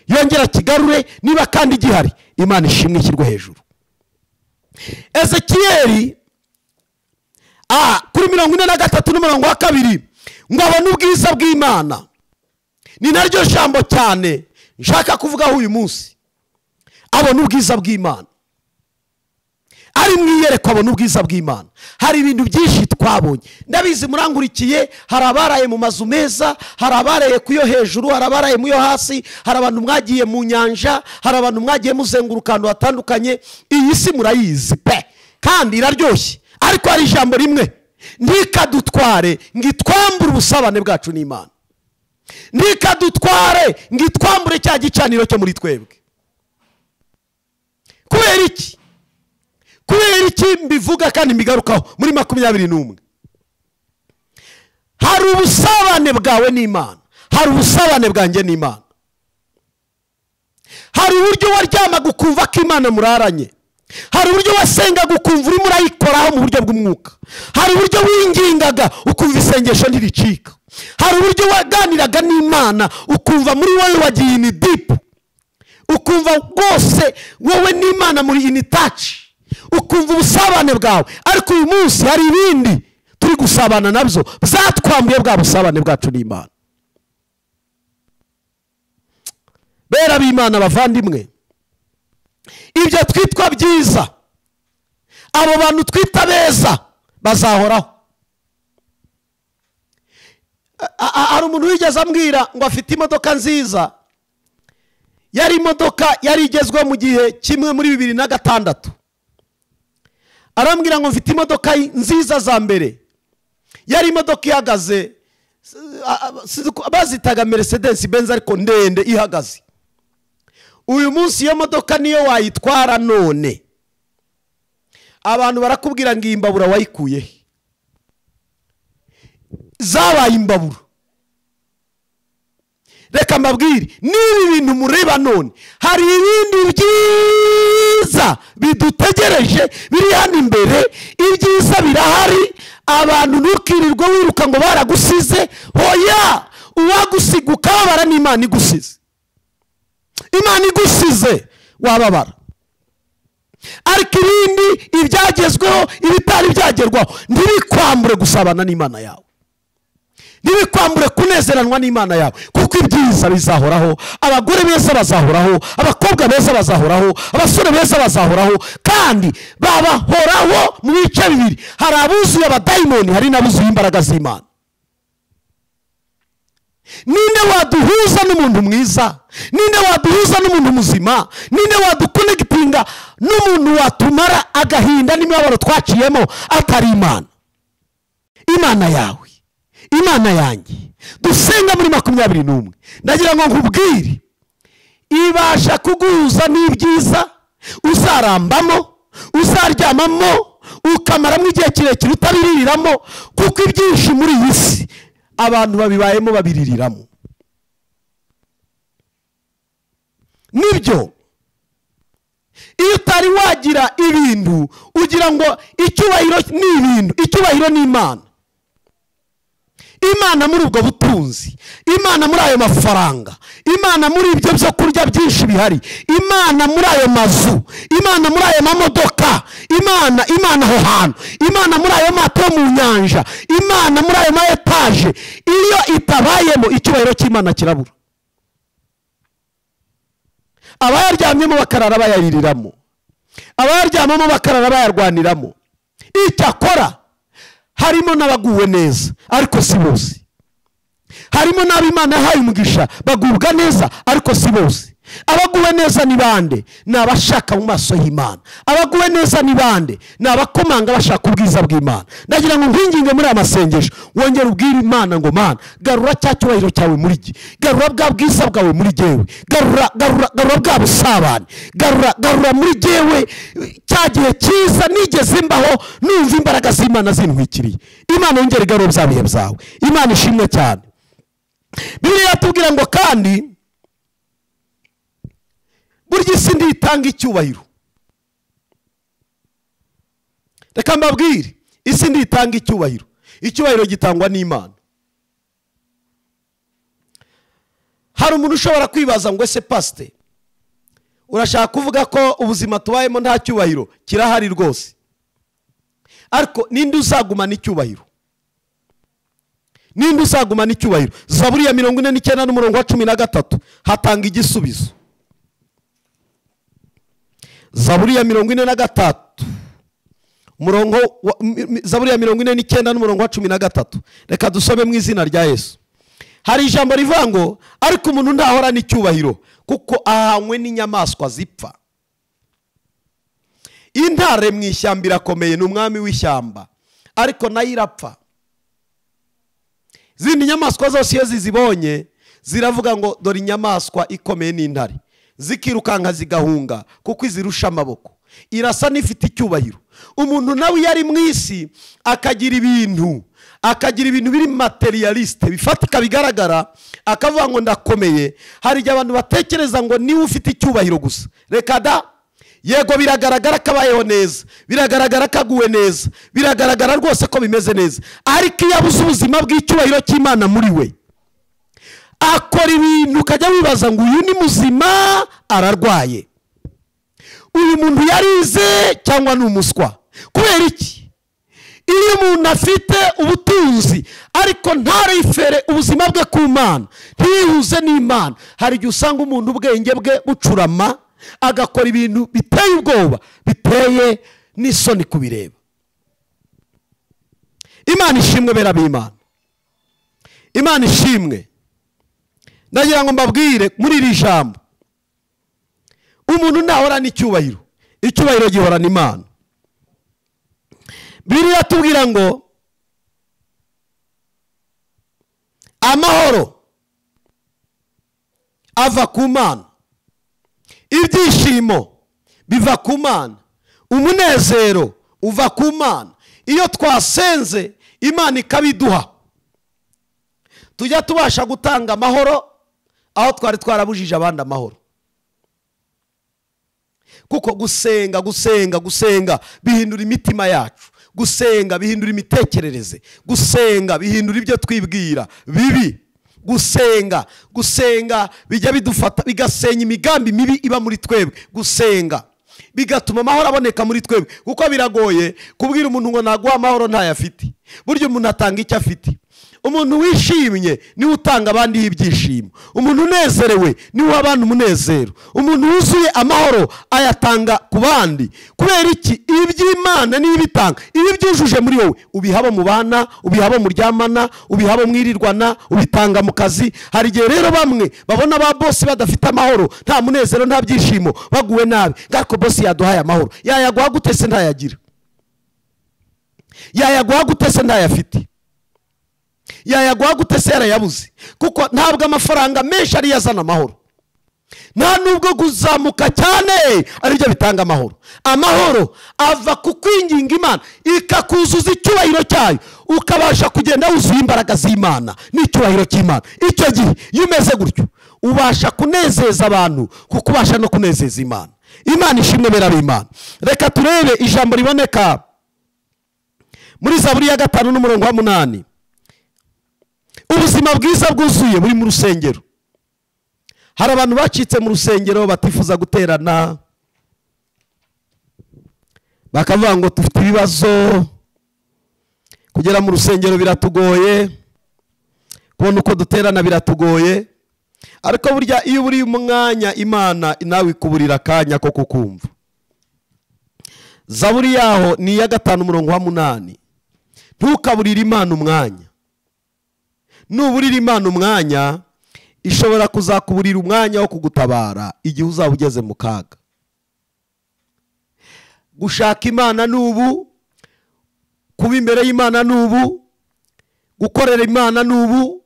yongera kigarure niba kandi gihari. Imana ishimwe ishyirwe hejuru. Ezekiyeli kuri 43 n'umurongo wa 2 ngo abone ubwiza bw'Imana. Ni naryo jambo cyane nshaka kuvugaho uyu munsi. Abone ubwiza bw'Imana, ari mwiyerekwa abona ubwiza bw'Imana. Hari ibintu byinshi twabonye, ndabizi murangurikiye. Hari abaraye mu mazu meza, hari abaraye kuyo hejuru, hari abaraye mu yo hasi, hari abantu mwagiye mu nyanja, hari abantu mwagiye muzenguruka ahantu hatandukanye. Iyi si murayizi pe, kandi iraryoshye. Ariko hari ijambo rimwe: ntikadutware ngo itwambure ubusabane bwacu n'Imana, ntikadutware ngo itwambure cya gicaniro cyo muri twebwe. Kubera iki? Kubera iki mbivuga kandi mbigarukaho muri 21? Hari ubusabane bwawe n'Imana, hari ubusabane bwanjye n'Imana. Hari uburyo waryamaga ukumva ko Imana muraranye, hari uburyo wasengaga ukumva urimo urayikoraho mu buryo bw'umwuka, hari uburyo wingingaga ukumva isengesho ntiricika, hari uburyo waganiraga n'Imana ukumva muri wowe wagiye in deep, ukumva rwose wowe n'Imana muri in touch, ukumva ubusabane bwawe. Ariko uyu munsi hari ibindi turi gusabana nabyo byatwambuye bwa busabane bwacu n'Imana. Bera b'Imana bavandimwe, ibyo twitwa byiza, abo bantu twita beza bazahoraho. Hari umuntu wigeze ambwira ngo afite imodoka nziza, yari imodoka yari igezweho mu gihe kimwe muri 2006. Arambwira ngo mfite imodoka nziza za mbere, yari imodoka ihagaze, bazitaga Mercedes Benz ariko ndende ihagaze. Uyu munsi iyo modoka niyo wayitwara none, abantu barakubwira ngo iyi mbabura wayikuye he? Zabaye imbabura. Reka mbabwire, niba ibintu mureba none, hari ibindi byiza bidutegereje biri hano imbere. Ibyiza birahari, abantu ntukirirwe wiruka ngo baragusize. Hoya, uwagusiga ukababara ni Imana igusize. Imana igusize wababara. Ariko ibindi, ibyagezweho, ibitari byagerwaho, ntibikwambure gusabana n'Imana yawe, ntibikwambure kunezeranwa n'Imana yawe, kuko ibyiza bizahoraho. Abagore beza bazahoraho, abakobwa beza bazahoraho, abasore beza bazahoraho, kandi babahoraho mu bice bibiri. Hari abuzuye abadayimoni, hari n'abuzuye imbaraga z'Imana. Ninde waduhuza n'umuntu mwiza? Ninde waduhuza n'umuntu muzima? Ninde wadukonegitinga n'umuntu watumara agahinda n'imibabaro twaciyemo atari Imana? Imana yawe, Imana yanjye dusenga muri 21, ndagira ngo nkubwire, ibasha kuguhuza n'ibyiza uzarambamo, uzaryamamo, ukamaramo igihe kirekire utabiririramo, kuko ibyinshi muri iyi si abantu babibayemo babiririramo. Nibyo, iyo utari wagira ibintu ugira ngo icyubahiro ni ibintu, icyubahiro ni Imana. Imana muri ubwo butunzi, Imana muri ayo mafaranga, Imana muri ibyo byo kurya byinshi bihari, Imana muri ayo mazu, Imana muri ayo mamodoka, Imana aho hantu, Imana muri ayo mato yo mu nyanja, Imana muri ayo ma etaje. Iyo itabayemo, icyubahiro cy'Imana kirabura. Abayaryamyemo bakarara bayaririramo, abayaryamamo bakarara bayarwaniramo. Icyakora harimo n'abaguwe neza, ariko si bose. Harimo n'ab'Imana yahaye umugisha bagubwa neza, ariko si bose. Abaguwe neza ni bande? Ni abashaka mu maso y'Imana. Abaguwe neza ni bande? Ni abakomanga bashaka ubwiza bw'Imana. Ndagira ngo nkwinginge muri aya masengesho, wongere ubwire Imana ngo Mana, garura cya cyubahiro cyawe muri jye, garura bwa bwiza bwawe muri jyewe, garura garura garura bwa busabane, garura garura muri jyewe cya gihe cyiza nigeze mbaho numva imbaraga z'Imana zintwikiriye. Imana yongere igarure bya bihe byawe. Imana ishimwe cyane. Bibiliya yatubwira ngo kandi burya isi ntitanga icyubahiro. Reka mbabwire, isi ntitanga icyubahiro. Icyubahiro gitangwa n'Imana. Hari umuntu ushobora kwibaza ngo ese pasite, urashaka kuvuga ko ubuzima tubayemo nta cyubahiro? Kirahari rwose, ariko ninde uzagumana icyubahiro? Ninde uzagumana icyubahiro? Zaburi ya 49 n'umurongo wa 13 hatanga igisubizo. Zaburi ya 43 umurongo Zaburi ya 49 n'umurongo wa 13. Reka dusome mu izina rya Yesu. Hari ijambo rivuga ngo ariko umuntu ntahorana icyubahiro, kuko ahanywe n'inyamaswa zipfa. Intare mu ishyamba irakomeye, ni umwami w'ishyamba, ariko nayo irapfa. Izindi nyamaswa zose iyo zizibonye ziravuga ngo dore inyamaswa ikomeye n'intare, zikirukanka zigahunga kuko izirusha amaboko. Irasa n'ifite icyubahiro. Umuntu nawe iyo ari mu isi akagira ibintu, akagira ibintu biri materialiste bifatika bigaragara, akavuga ngo ndakomeye. Hari igihe abantu batekereza ngo niwe ufite icyubahiro gusa. Reka da, yego biragaragara ko abayeho neza, biragaragara ko aguwe neza, biragaragara rwose ko bimeze neza, ariko iyo abuze ubuzima bw'icyubahiro cy'Imana muri we, akora ibintu ukajya wibaza ngo uyu ni muzima ararwaye, uyu muntu yarize cyangwa ni umuswa. Kubera iki? Iyo umuntu afite ubutunzi ariko ntarifere ubuzima bwe ku Mana, ntiyihuze n'Imana, hari igihe usanga umuntu ubwenge bwe bucurama agakora ibintu biteye ubwoba, biteye n'isoni kubireba. Imana ishimwe bera b'Imana, Imana ishimwe. Ndagira ngo mbabwire muri iri jambo, umuntu ntahorana icyubahiro, icyubahiro gihorana Imana. Bibiliya tubwira ngo amahoro ava ku Mana, ibyishimo biva ku Mana, umunezero uva ku Mana. Iyo twasenze Imana ikabiduha, tujya tubasha gutanga amahoro aho twari twarabujije abandi amahoro. Kuko gusenga gusenga gusenga bihindura imitima yacu, gusenga bihindura imitekerereze, gusenga bihindura ibyo twibwira bibi, gusenga gusenga bijya bidufata bigasenya imigambi mibi iba muri twebwe, gusenga bigatuma amahoro aboneka muri twebwe. Kuko biragoye kubwira umuntu ngo naguha amahoro ntayafite. Buryo umuntu atanga icyo afite. Umuntu wishimye niwe utanga abandi ibyishimo, umuntu unezerewe niwe uha abandi umunezero, umuntu wuzuye amahoro ayatanga ku bandi. Kubera iki? Iby'Imana niyo ibitanga. Ibi byujuje muri wowe ubihabo mu bana, ubihabo muryamana, ubihabo mwirirwana, ubitanga mu kazi. Hari igihe rero bamwe babona ba bosi badafite amahoro, nta munezero, nta byishimo, baguwe nabi. Ariko bosi yaduhaye amahoro, yayaguha gute se ntayagira? Yayaguha gute se ntayafite? Yayaguha gute se yarayabuze? Kuko ntabwo amafaranga menshi ari yazana amahoro, nta nubwo kuzamuka cyane aribyo bitanga amahoro. Amahoro ava ku kwinginga Imana ikakuzuza icyubahiro cyayo, ukabasha kugenda wuzuye imbaraga z'Imana n'icyubahiro cy'Imana. Icyo gihe iyo umeze gutyo ubasha kunezeza abantu, kuko ubasha no kunezeza Imana. Imana ishimwe bera b'Imana. Reka turebe ijambo riboneka muri Zaburi ya 5 n'umurongo wa 8. Ubuzima bwiza bwuzuye buri mu rusengero. Hari abantu bacitse mu rusengero batifuza guterana, bakavuga ngo tufite ibibazo, kugera mu rusengero biratugoye, kubona uko duterana biratugoye. Ariko burya iyo uri umwanya Imana nawe ikuburira akanya ko kukumva. Zaburi yaho ni iya 5 umurongo wa 8. Ntukaburire Imana umwanya. Nuburira Imana umwanya, ishobora kuzakuburira umwanya wo kugutabara igihe uzaba ugeze mu kaga. Gushaka Imana nubu, kuba imbere y'Imana nubu, gukorera Imana nubu,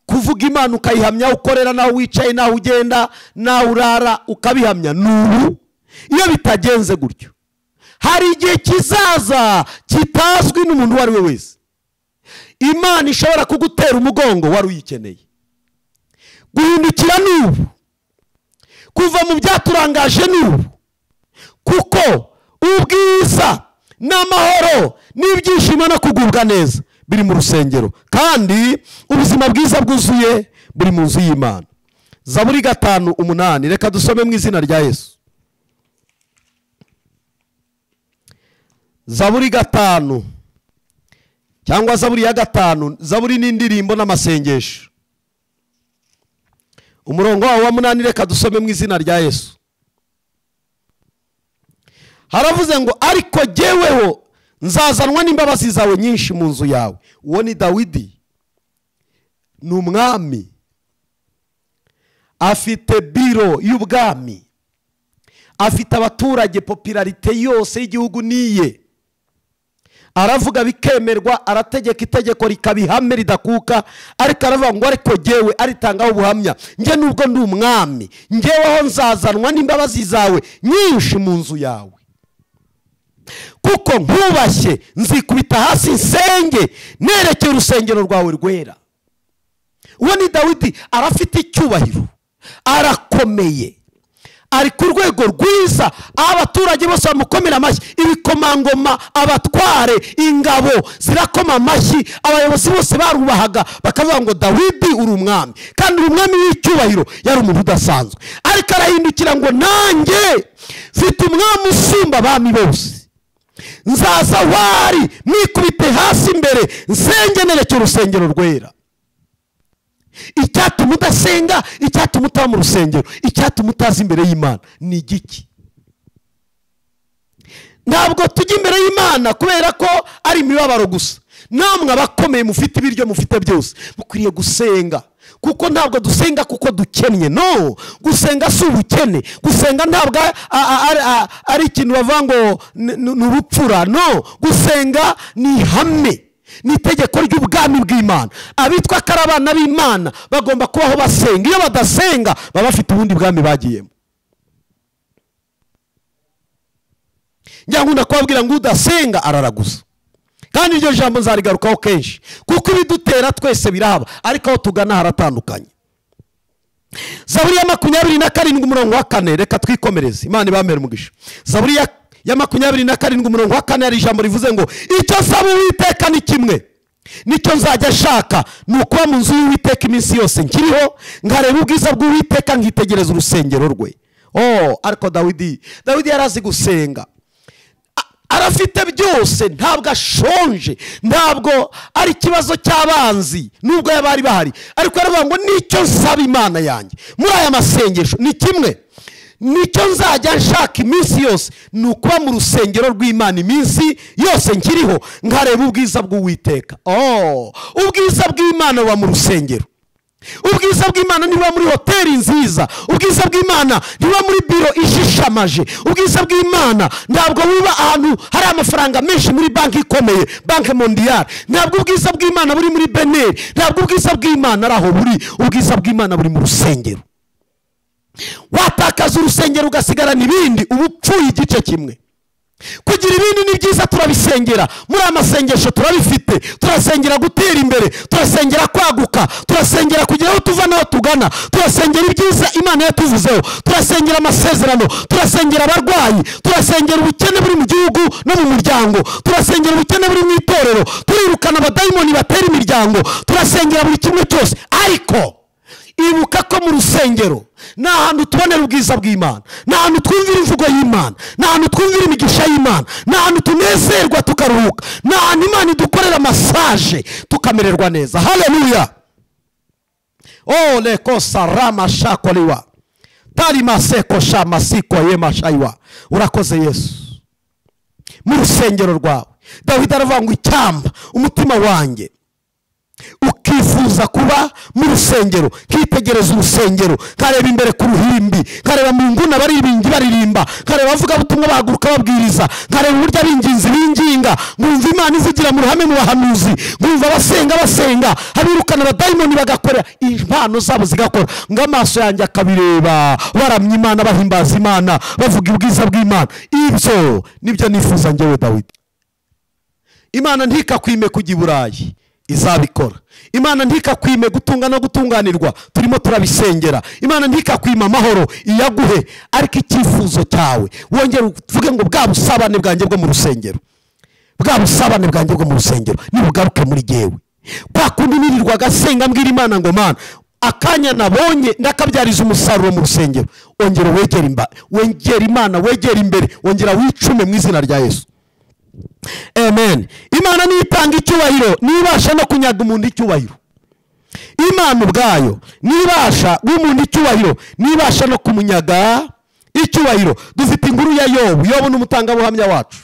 kuvuga Imana ukayihamya, ukorera naho wicaye, naho ugenda, naho urara ukabihamya nubu. Iyo bitagenze gutyo, hari igihe kizaza kitazwi n'umuntu uwo ari we wese, Imana ishobora kugutera umugongo wari uyikeneye. Guhindukira nubu, kuva mu byaturangaje nubu, kuko ubwiza n'amahoro n'ibyishimo no kugubwa neza biri mu rusengero, kandi ubuzima bwiza bwuzuye buri mu nzu y'Imana. Zaburi 5:8. Reka dusome mu izina rya Yesu. Zaburi 5 cyangwa Zaburi ya 5, Zaburi n'indirimbo n'amasengesho. Umurongo wa 8, reka dusome mu izina rya Yesu. Haravuze ngo ariko jyeweho nzazanwa n'imbabazi zawe nyinshi mu nzu yawe. Uwo ni Dawidi, ni umwami, afite biro y'ubwami, afite abaturage, popularite yose y'igihugu niye. Aravuga bikemerwa, arategeka itegeko rikabihame ridakuka. Ariko aravuga ngo ariko jyewe, aritangaho ubuhamya, nge nubwo ndi umwami, ngeweho nzazanwa n'imbabazi zawe nyinshi mu nzu yawe. Kuko nkubashye nzikubita hasi nsenge, nerekeye urusengero rwawe rwera. Uwo ni Dawidi, arafite icyubahiro, arakomeye, ari ku rwego rwiza, abaturage bose bamukomera amashyi, ibikomangoma, abatware, ingabo zirakoma amashyi, abayobozi bose barubahaga, bakavuga ngo Dawidi uri umwami, kandi uri umwami w'icyubahiro. Yari umuntu udasanzwe. Ariko arahindukira ngo nanjye mfite umwami usumba abami bose. Nzaza wari mwikubite hasi imbere, nsenge nereke urusengero rwera. Icyatuma udasenga, icyatuma utaba mu rusengero, icyatuma utaza imbere y'Imana ni igiki? Ntabwo tujya imbere y'Imana kubera ko ari imibabaro gusa. Namwe abakomeye mufite ibiryo, mufite byose, mukwiriye gusenga. Kuko ntabwo dusenga kuko dukennye. No, gusenga si ubukene. Gusenga ntabwo ari ikintu bavuga ngo ni ubupfura. No, gusenga ni ihame, ni itegeko ry'ubwami bw'Imana. Abitwa ko ari abana b'Imana bagomba kubaho basenga. Iyo badasenga baba bafite ubundi bwami bagiyemo. Njya nkunda kubabwira ngo udasenga araraguza. Kandi iryo jambo nzarigarukaho kenshi, kuko ibidutera twese biraba, ariko aho tugana haratandukanye. Zaburi ya 27 umurongo wa 4, reka twikomereze, Imana ibamere umugisha. Zaburi ya 27 umurongo wa 4 hari ijambo rivuze ngo icyo nsaba Uwiteka ni kimwe, nicyo nzajya shaka, ni ukuba mu nzu y'Uwiteka iminsi yose nkiriho, nkareba ubwiza bw'Uwiteka, nkitegereza urusengero rwe. Oh, ariko Dawidi yarazi gusenga. Arafite byose, ntabwo ashonje, ntabwo ari ikibazo cy'abanzi nubwo yabari bahari, ariko yaravuga ngo nicyo nsaba Imana yanjye muri aya masengesho ni kimwe, nicyo nzajya nshaka iminsi yose, ni ukuba mu rusengero rw'Imana iminsi yose nkiriho, nkareba ubwiza bw'Uwiteka. Oh, ubwiza bw'Imana buba mu rusengero. Ubwiza bw'Imana ntibuba muri hoteli nziza. Ubwiza bw'Imana ntibuba muri biro ishishamaje. Ubwiza bw'Imana ntabwo buba ahantu hari amafaranga menshi muri banki ikomeye, banki mondiyale. Ntabwo ubwiza bw'Imana buri muri beneri. Ntabwo ubwiza bw'Imana ari aho buri. Ubwiza bw'Imana buri mu rusengero. Watakaza urusengero ugasigarana ibindi, uba upfuye igice kimwe. Kugira ibindi ni byiza, turabisengera muri amasengesho, turabifite. Turasengera gutera imbere, turasengera kwaguka, turasengera kugira aho tuva n'aho tugana, turasengera ibyiza Imana yatuvuzeho, turasengera amasezerano, turasengera abarwayi, turasengera ubukene buri mu gihugu no mu muryango, turasengera ubukene buri mu itorero, turirukana abadayimoni batera imiryango, turasengera buri kimwe cyose. Ariko ibuka ko mu rusengero ni ahantu tubonera ubwiza bw'Imana, ni ahantu twumvira imvugo y'Imana, ni ahantu twumvira imigisha y'Imana, ni ahantu tunezerwa tukaruhuka, ni ahantu Imana idukorera massage tukamererwa neza. Haleluya. Oh, lekosa rama shakoliwa tarimaseko shamasiko yemashaiwa. Urakoze Yesu. Mu rusengero rwawe Dawidi aravuga ngo icyamba umutima wanjye ukifuza kuba mu rusengero, kitegereza urusengero, kareba imbere ku ruhimbi, kareba mu nguna baribingi baririmba, kareba abavuga butumwa bahaguruka babwiriza, kareba uburyo abinginzi binginga, nkumva Imana ivugira mu ruhame mu bahanuzi, nkumva abasenga basenga, abirukana abadayimoni bagakora impano zabo zigakora, ngo amaso yanjye akabireba, baramya Imana, bahimbaza Imana, bavuga ubwiza bw'Imana. Ibyo nibyo nifuza njyewe Dawidi. Imana ntikakwime kujya i Burayi, izabikora. Imana ntikakwime gutunga no gutunganirwa, turimo turabisengera. Imana ntikakwima amahoro, iyaguhe. Ariko icyifuzo cyawe wongere uvuge ngo bwa busabane bwanjye bwo mu rusengero, bwa busabane bwanjye bwo mu rusengero nibugaruke muri jyewe. Kwa kundi nirirwa gasenga mbwira Imana ngo Mana, akanya nabonye ndakabyariza umusaruro mu rusengero. Ongera wegere wengera Imana, wegere imbere, wongera wicume mu izina rya Yesu. Amen. Imana nitanga icyubahiro, nibasha no kunyaga umuntu icyubahiro. Imana ubwayo nibasha gumuntu icyubahiro, nibasha no kumunyaga icyubahiro. Dufite inkuru ya Yobu. Yobu ni umutangabuhamya wacu.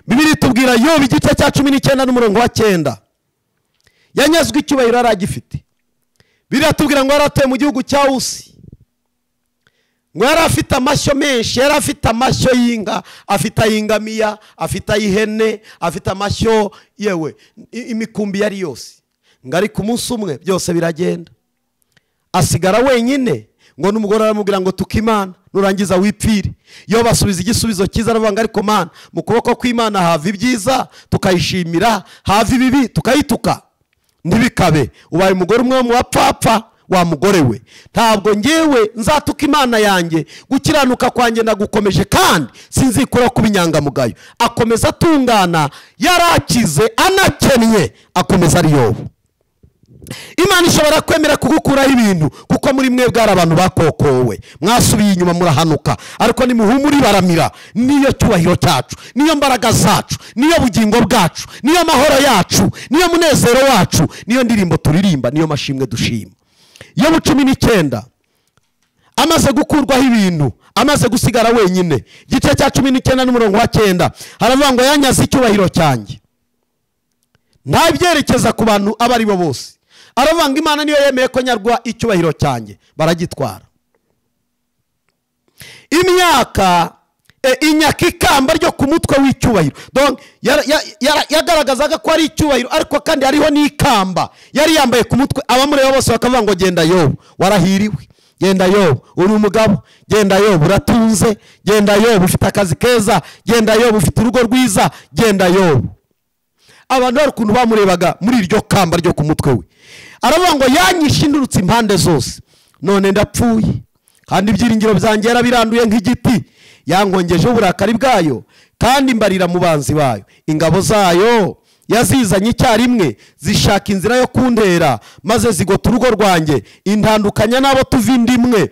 Bibiliya itubwira Yobu igice cya 19 n'umurongo wa 9. Yanyazwe icyubahiro aragifite. Bibiliya itubwira ngo yaratuye mu gihugu cya Usi. Ngo yari afite amashyo menshi, yari afite amashyo y'inka, afite ay'ingamiya, afite ay'ihene, afite amashyo, yewe imikumbi yari yose. Ngo ariko umunsi umwe byose biragenda, asigara wenyine. Ngo n'umugore aramubwira ngo tuka Imana nurangiza wipfire. Iyo basubiza igisubizo cyiza aravuga ngo ariko Mana, mu kuboko kw'Imana hava ibyiza tukayishimira, hava ibibi tukayituka. Ntibikabe ubaye umugore umwe mu bapfapfa wa mugore we. Ntabwo ngewe nzatuka Imana yanjye, gukiranuka kwanjye ndagukomeje kandi sinzikura kuba inyangamugayo. Akomeza atungana, yarakize anakennye, akomeza ari Yobu. Imana ishobora kwemera kugukuraho ibintu kuko muri mwe bwari abantu bakokowe, mwasubiye inyuma murahanuka, ariko nimuhumuri baramira. Niyo cyubahiro cyacu, niyo mbaraga zacu, niyo bugingo bwacu, niyo mahoro yacu, niyo munezero wacu, niyo ndirimbo turirimba, niyo mashimwe dushima. Yobu 19 amaze gukurwaho ibintu, amaze gusigara wenyine, igice cya 19 n'umurongo wa 9 haravuga ngo yanyaze icyubahiro cyanjye. Ntabyerekeza ku bantu abo ari bo bose. Aravuga ngo Imana niyo yemeye ko nyarwa icyubahiro cyanjye, baragitwara. Imyaka inyaka ikamba ryo ku mutwe w'icyubahiro. Donc yagaragazaga ko ari icyubahiro, ariko kandi hariho n'ikamba yari yambaye ku mutwe. Abamureba bose bakavuga ngo genda Yobu warahiriwe, genda Yobu uri umugabo, genda Yobu uratunze, genda Yobu ufite akazi keza, genda Yobu ufite urugo rwiza, genda Yobu. Abantu bari ukuntu bamurebaga muri iryo kamba ryo ku mutwe we. Aravuga ngo yanyishe indurutse impande zose, none ndapfuye, kandi ibyiringiro byanjye yarabiranduye nk'igiti, yangongeje uburakari bwayo, kandi mbarira mu banzi bayo. Ingabo zayo yazizanye icyarimwe, zishaka inzira yo kuntera, maze zigota urugo rwanjye, intandukanya n'abo tuva inda imwe.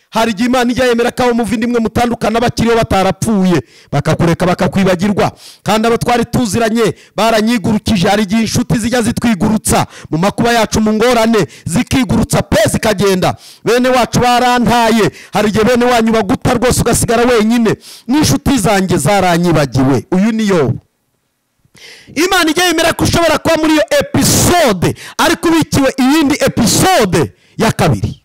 Hari igihe Imana ijya yemera ko abo muva inda imwe mutandukana bakiriho batarapfuye, bakakureka bakakwibagirwa. Kandi abo twari tuziranye baranyigurukije. Hari igihe inshuti zijya zitwigurutsa mu makuba yacu, mu ngorane, zikigurutsa pe zikagenda. Bene wacu barantaye. Hari igihe bene wanyu baguta rwose ugasigara wenyine. N'inshuti zanjye zaranyibagiwe. Uyu ni Yobu. Imana ijya yemera ko ushobora kuba muri iyo episode, ariko ubikiwe iyindi episode ya kabiri.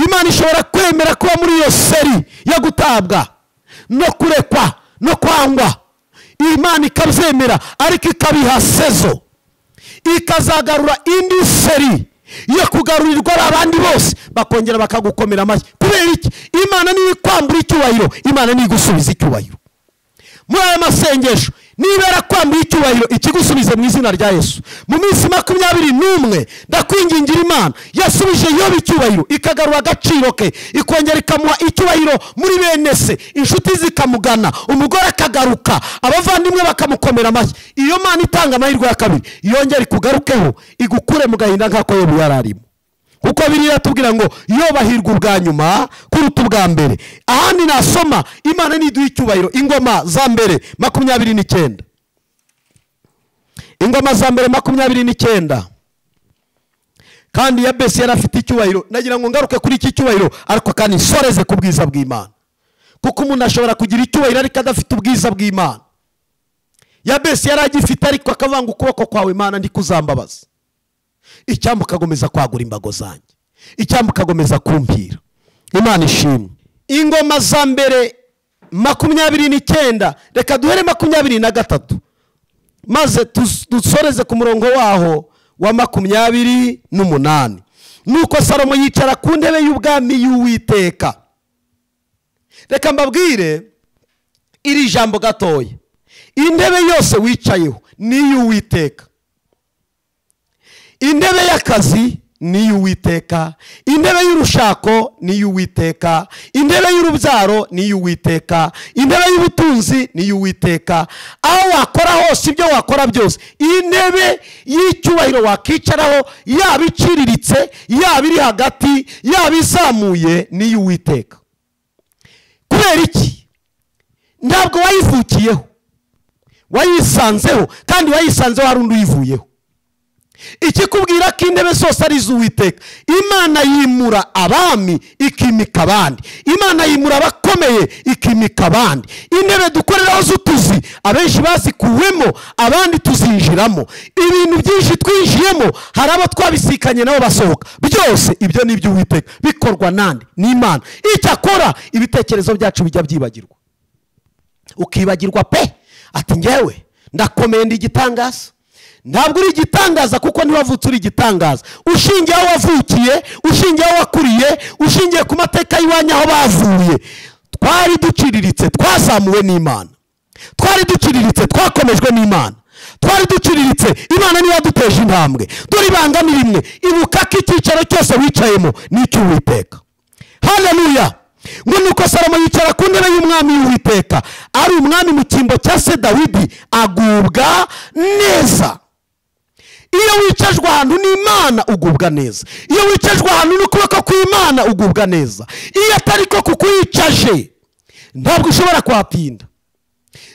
Imana ishobora kwemera kuba muri iyo seri yo gutabwa no kurekwa no kwangwa. Imana ikabyemera, ariko ikabiha sezo, ikazagarura indi seri yo kugarurirwa abandi bose, bakongera bakagukomera amashyi. Kubera iki? Imana niyo ikwambura icyubahiro, Imana niyo igusubiza icyubahiro. Muri aya masengesho, niba yarakwambuye icyubahiro, ikigusubize mu izina rya Yesu. Mu minsi 21 ndakwingingira Imana yasubije Yobu icyubahiro, ikagarura agaciro ke, ikongera ikamuha icyubahiro muri bene se, inshuti zikamugana, umugore akagaruka, abavandimwe bakamukomera amashyi. Iyo Mana itanga amahirwe ya kabiri, yongera ikugarukeho, igukure mu gahinda nk'ako Yobu yari arimo. Kuko biriya tubwira ngo yobahirwa ubwa nyuma kuruta ubwa mbere. Ahandi nasoma Imana niduha icyubahiro. Ingoma za mbere 29. Ingoma za mbere 29. Kandi Yabesi yari afite icyubahiro. Nagira ngo ngaruke kuri iki cyubahiro, ariko kandi nsoreze ku bwiza bw'Imana. Kuko umuntu ashobora kugira icyubahiro ariko adafite ubwiza bw'Imana. Yabesi yari agifite, ariko akavanga ukuboko kwawe Imana ndikuzambabaza. Icyambu kagomeza kwagura imbago zanjye, icyambu kagomeza kumpira. Imana ishimwe. Ingoma za mbere 29, reka duhere 23, maze dusoreze ku murongo waho wa 28. Nuko Salomo yicara ku ntebe y'ubwami y'Uwiteka. Reka mbabwire iri jambo gatoya. Intebe yose wicayeho ni iy'Uwiteka. Intebe y'akazi ni iy'Uwiteka, intebe y'urushako ni iy'Uwiteka, intebe y'urubyaro ni iy'Uwiteka, intebe y'ubutunzi ni iy'Uwiteka. Aho wakora hose, ibyo wakora byose, intebe y'icyubahiro wakicaraho, yaba iciriritse, yaba iri hagati, yaba izamuye, ni iy'Uwiteka. Kubera iki? Ntabwo wayivukiyeho, wayisanzeho, kandi wayisanzeho hari undi uyivuyeho. Ikikubwira ko intebe zose ari iz'Uwiteka. Imana yimura abami ikimika abandi, Imana yimura abakomeye ikimika abandi. Intebe dukoreraho z'utuzi, abenshi bazikuwemo, abandi tuzinjiramo. Ibintu byinshi twinjiyemo, hari abo twabisikanye nabo basohoka. Byose ibyo ni iby'Uwiteka, bikorwa nande? N'Imana. Icyakora ibitekerezo byacu bijya byibagirwa, ukibagirwa pe, ati ngewe ndakomeye ndi igitangaza. Ntabwo uri igitangaza kuko ntiwavutse uri igitangaza. Ushingiye aho wavukiye, ushingiye aho wakuriye, ushingiye ku mateka y'iwanyu aho bavuye. Twari duciriritse, twazamuwe n'Imana. Twari duciriritse, twakomejwe n'Imana. Twari duciriritse, Imana niyo yaduteje intambwe. Dore ibanga ni rimwe, ibuka ko icyicaro cyose wicayemo ni icy'Uwiteka. Haleluya! Ngo nuko Salomo yicara ku ntebe y'umwami y'Uwiteka, ari umwami mu cyimbo cya se Dawidi, agubwa neza. Iyo wicajwe ahantu n'Imana ugubwa neza. Iyo wicajwe ahantu n'ukuboko kw'Imana ugubwa neza. Iyo atari ko kukuyicaje ntabwo ushobora kuhatinda.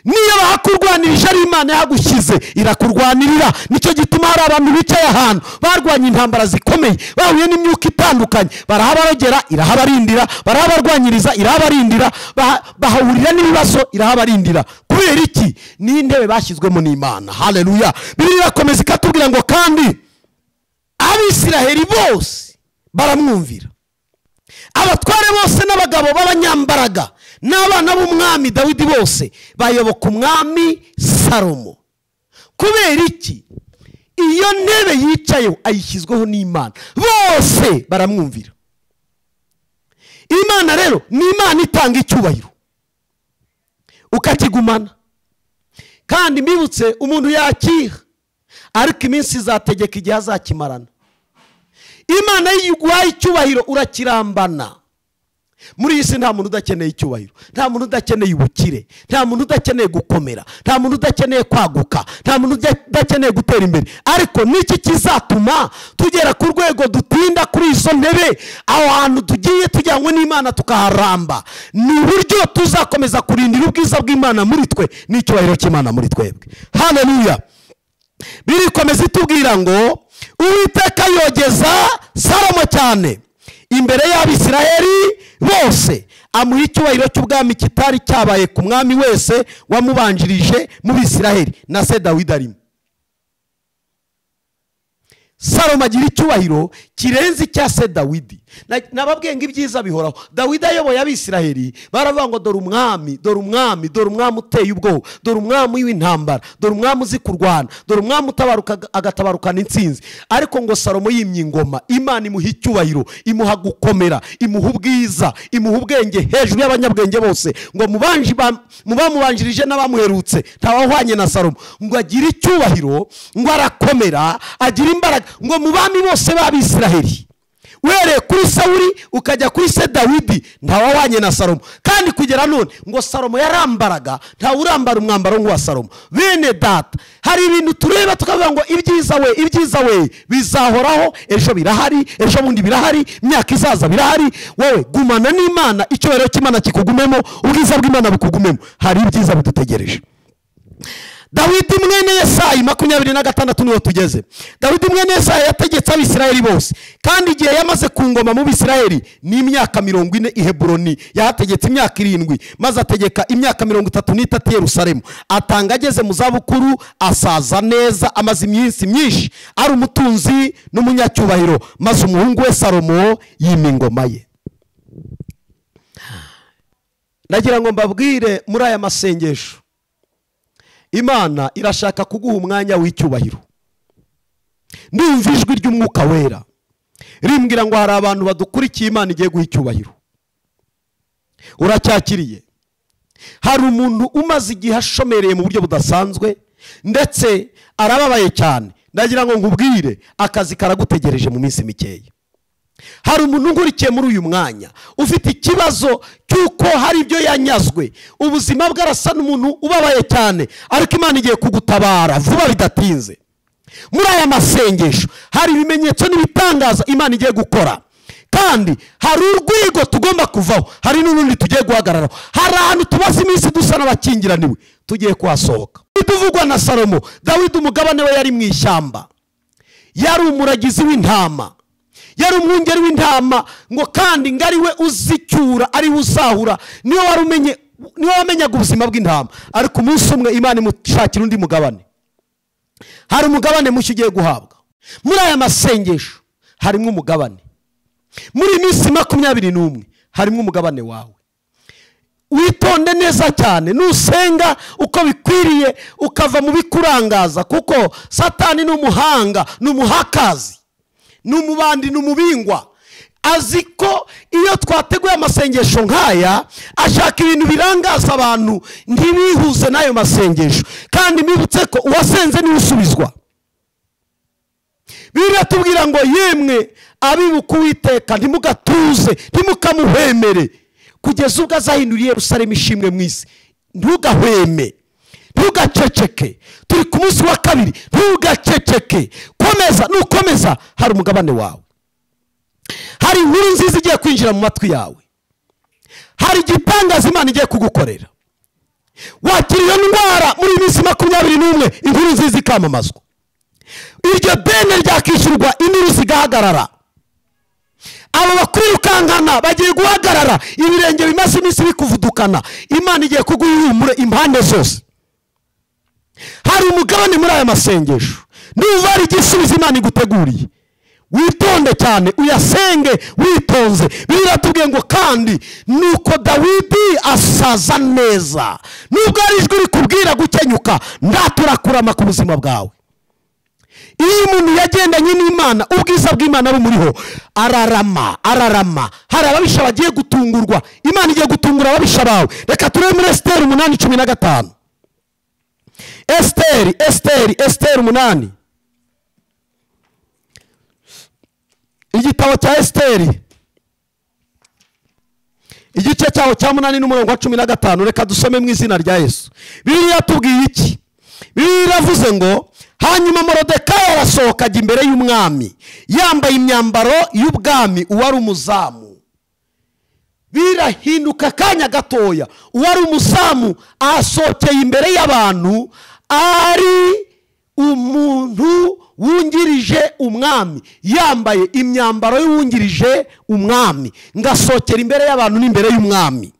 Niyo bahakurwanirije ari Imana yagushyize irakurwanirira. Nicyo gituma hari abantu bicaye ahantu barwanya intambara zikomeye, bahuye n'imyuka itandukanye, barahabarogera irahabarindira, barahabarwanyiriza irahabarindira, bahahurira n'ibibazo irahabarindira. Kubera iki? Ni intebe bashyizwemo n'Imana. Haleluya. Bibiliya irakomeza ikatubwira ngo kandi Abisiraheli bose baramwumvira, abatware bose n'abagabo b'abanyambaraga n'abana b'umwami Dawidi bose bayoboka umwami Salomo. Kubera iki? Iyo ntebe yicayeho ayishyizweho n'Imana, bose baramwumvira. Imana rero ni Imana itanga icyubahiro ukakigumana. Kandi mbibutse, umuntu yakiha ariko iminsi izategeka igihe azakimarana. Imana iyo iguhaye icyubahiro urakirambana. Muri iyi si nta muntu udakeneye icyubahiro, nta muntu udakeneye ubukire, nta muntu udakeneye gukomera, nta muntu udakeneye kwaguka, nta muntu udakeneye gutera imbere. Ariko niki kizatuma tugera ku rwego dutinda kuri izo ntebe, aho hantu tugiye tujyanywe n'Imana tukaharamba? Ni uburyo tuzakomeza kurindira ubwiza bw'Imana muri twe n'icyubahiro cy'Imana muri twebwe. Haleluya. Birikomeza itubwira ngo Uwiteka yogeza Salomo cyane imbere y'Abisiraheli bose, amuha icyubahiro cy'ubwami kitari cyabaye ku mwami wese wamubanjirije mu Bisiraheli, na se Dawidi arimo. Salomo agira icyubahiro kirenze icya se Dawidi. Nababwiye ngo ibyiza bihoraho. Dawidi ayoboye Abisiraheli baravuga ngo dore umwami, dore umwami, dore umwami uteye ubwoba, dore umwami w'intambara, dore umwami uzi kurwana, dore umwami utabaruka agatabarukana intsinzi. Ariko ngo Salomo yimye ingoma, Imana imuha icyubahiro, imuha gukomera, imuha ubwiza, imuha ubwenge hejuru y'abanyabwenge bose. Ngo mubamubanjirije n'abamuherutse ntawahwanye na Salomo. Ngo agire icyubahiro, ngo arakomera, agira imbaraga. Ngo mu bami bose b'Abisiraheli, uhereye kuri Sawuli ukajya kuri se Dawidi, ntawahwanye na Salomo. Kandi kugera none ngo Salomo yarambaraga, ntawurambara umwambaro nk'uwa Salomo. Bene data, hari ibintu tureba tukavuga ngo ibyiza we, ibyiza we bizahoraho, ejo birahari, ejo bundi birahari, imyaka izaza birahari. Wowe gumana n'Imana, icyubahiro cy'Imana kikugumemo, ubwiza bw'Imana bukugumemo. Hari ibyiza bidutegereje. Dawidi mwene Yesayi, 26 niho tugeze. Dawidi mwene Yesayi yategetse Abisirayeli bose, kandi igihe yamaze ku ngoma mu Bisirayeli ni imyaka 40 i Heburoni. Yahategetse imyaka 7, maze ategeka imyaka 33 i Yerusalemu. Atanga ageze mu zabukuru, asaza neza, amaze iminsi myinshi ari umutunzi n'umunyacyubahiro. Maze umuhungu we Salomo yima ingoma ye. Nagira ngo mbabwire muri aya masengesho, Imana irashaka kuguha umwanya w'icyubahiro. Ndumva ijwi ry'umwuka wera rimbwira ngo hari abantu badukurikiye Imana igiye guha icyubahiro. Uracyakiriye? Hari umuntu umaze igihe ashomereye mu buryo budasanzwe, ndetse arababaye cyane. Ndagira ngo nkubwire, akazi karagutegereje mu minsi mikeya. Hari umuntu nkurikiye muri uyu mwanya ufite ikibazo cy'uko hari ibyo yanyazwe, ubuzima bwe arasa n'umuntu ubabaye cyane, ariko Imana igiye kugutabara vuba bidatinze. Muri aya masengesho hari ibimenyetso n'ibitangaza Imana igiye gukora, kandi hari urwego tugomba kuvaho, hari n'urundi tugiye guhagararaho. Hari ahantu tumaze iminsi dusa n'abakingiraniwe, tugiye kuhasohoka. Tuvugwa na Salomo. Dawidi umugabane we yari mu ishyamba, yari umuragizi w'intama, yari umwungeri w'intama, ngo kandi ngo ari we uzicyura, ari we uzahura, niwe wari umenye, niwe wamenyaga ubuzima bw'intama. Ariko umunsi umwe Imana imushakira undi mugabane. Hari umugabane mushya ugiye guhabwa. Muri aya masengesho harimo umugabane. Muri minsi 21 harimo umugabane wawe. Witonde neza cyane, nusenga uko bikwiriye ukava mu bikurangaza, kuko Satani ni umuhanga, ni umuhakazi, ni umubandi, ni umubingwa. Azi ko iyo twateguye amasengesho nk'aya, ashaka ibintu birangaza abantu ntibihuze n'ayo masengesho. Kandi mbibutse ko uwasenze niwe usubizwa. Bibiliya tubwira ngo yemwe abibuka Uwiteka ntimugatuze, ntimukamuhemere, kugeza ubwo azahindura Yerusalemu ishimwe mu isi. Ntugahweme, Ntugaceceke. Turi ku munsi wa kabiri, ntugaceceke. Komeza, nukomeza hari umugabane wawe. Hari inkuru nziza igiye kwinjira mu matwi yawe. Hari igitangaza Imana igiye kugukorera. Wakira iyo ndwara muri minsi 21, inkuru nziza ikamamazwa. Iryo deni ryakishyurwa, induru zigahagarara. Abo bakwirukankana bagiye guhagarara, ibirenge bimaze iminsi bikuvudukana. Imana igiye kuguhumura impande zose. Hari umugabane muri aya masengesho. Niba hari igisubizo Imana iguteguriye, witonde cyane, uyasenge witonze. Biratubwiye ngo kandi nuko Dawidi asaza neza. Nubwo ari ijwi rikubwira gukenyuka, ndaturakurama ku buzima bwawe. Iyo umuntu yagendanye n'Imana, ubwiza bw'Imana bumuriho, ararama, ararama. Hari ababisha bagiye gutungurwa. Imana igiye gutungura ababisha bawe. Reka turebe muri Esiteri 8:15. Esiteri, Esiteri, Esiteri 8. Igitabo cya Esiteri igice cyaho cya 8 n'umurongo wa 15. Reka dusome mu izina rya Yesu. Bibiliya tubwiye iki? Bibiliya iravuze ngo hanyuma Moridekayi arasohoka ajya imbere y'umwami yambaye imyambaro y'ubwami, uwari umuzamu. Birahinduka akanya gatoya, uwari umuzamu asohokeye imbere y'abantu ari umuntu wungirije umwami, yambaye imyambaro y'uwungirije umwami, ngasohokera imbere y'abantu n'imbere y'umwami.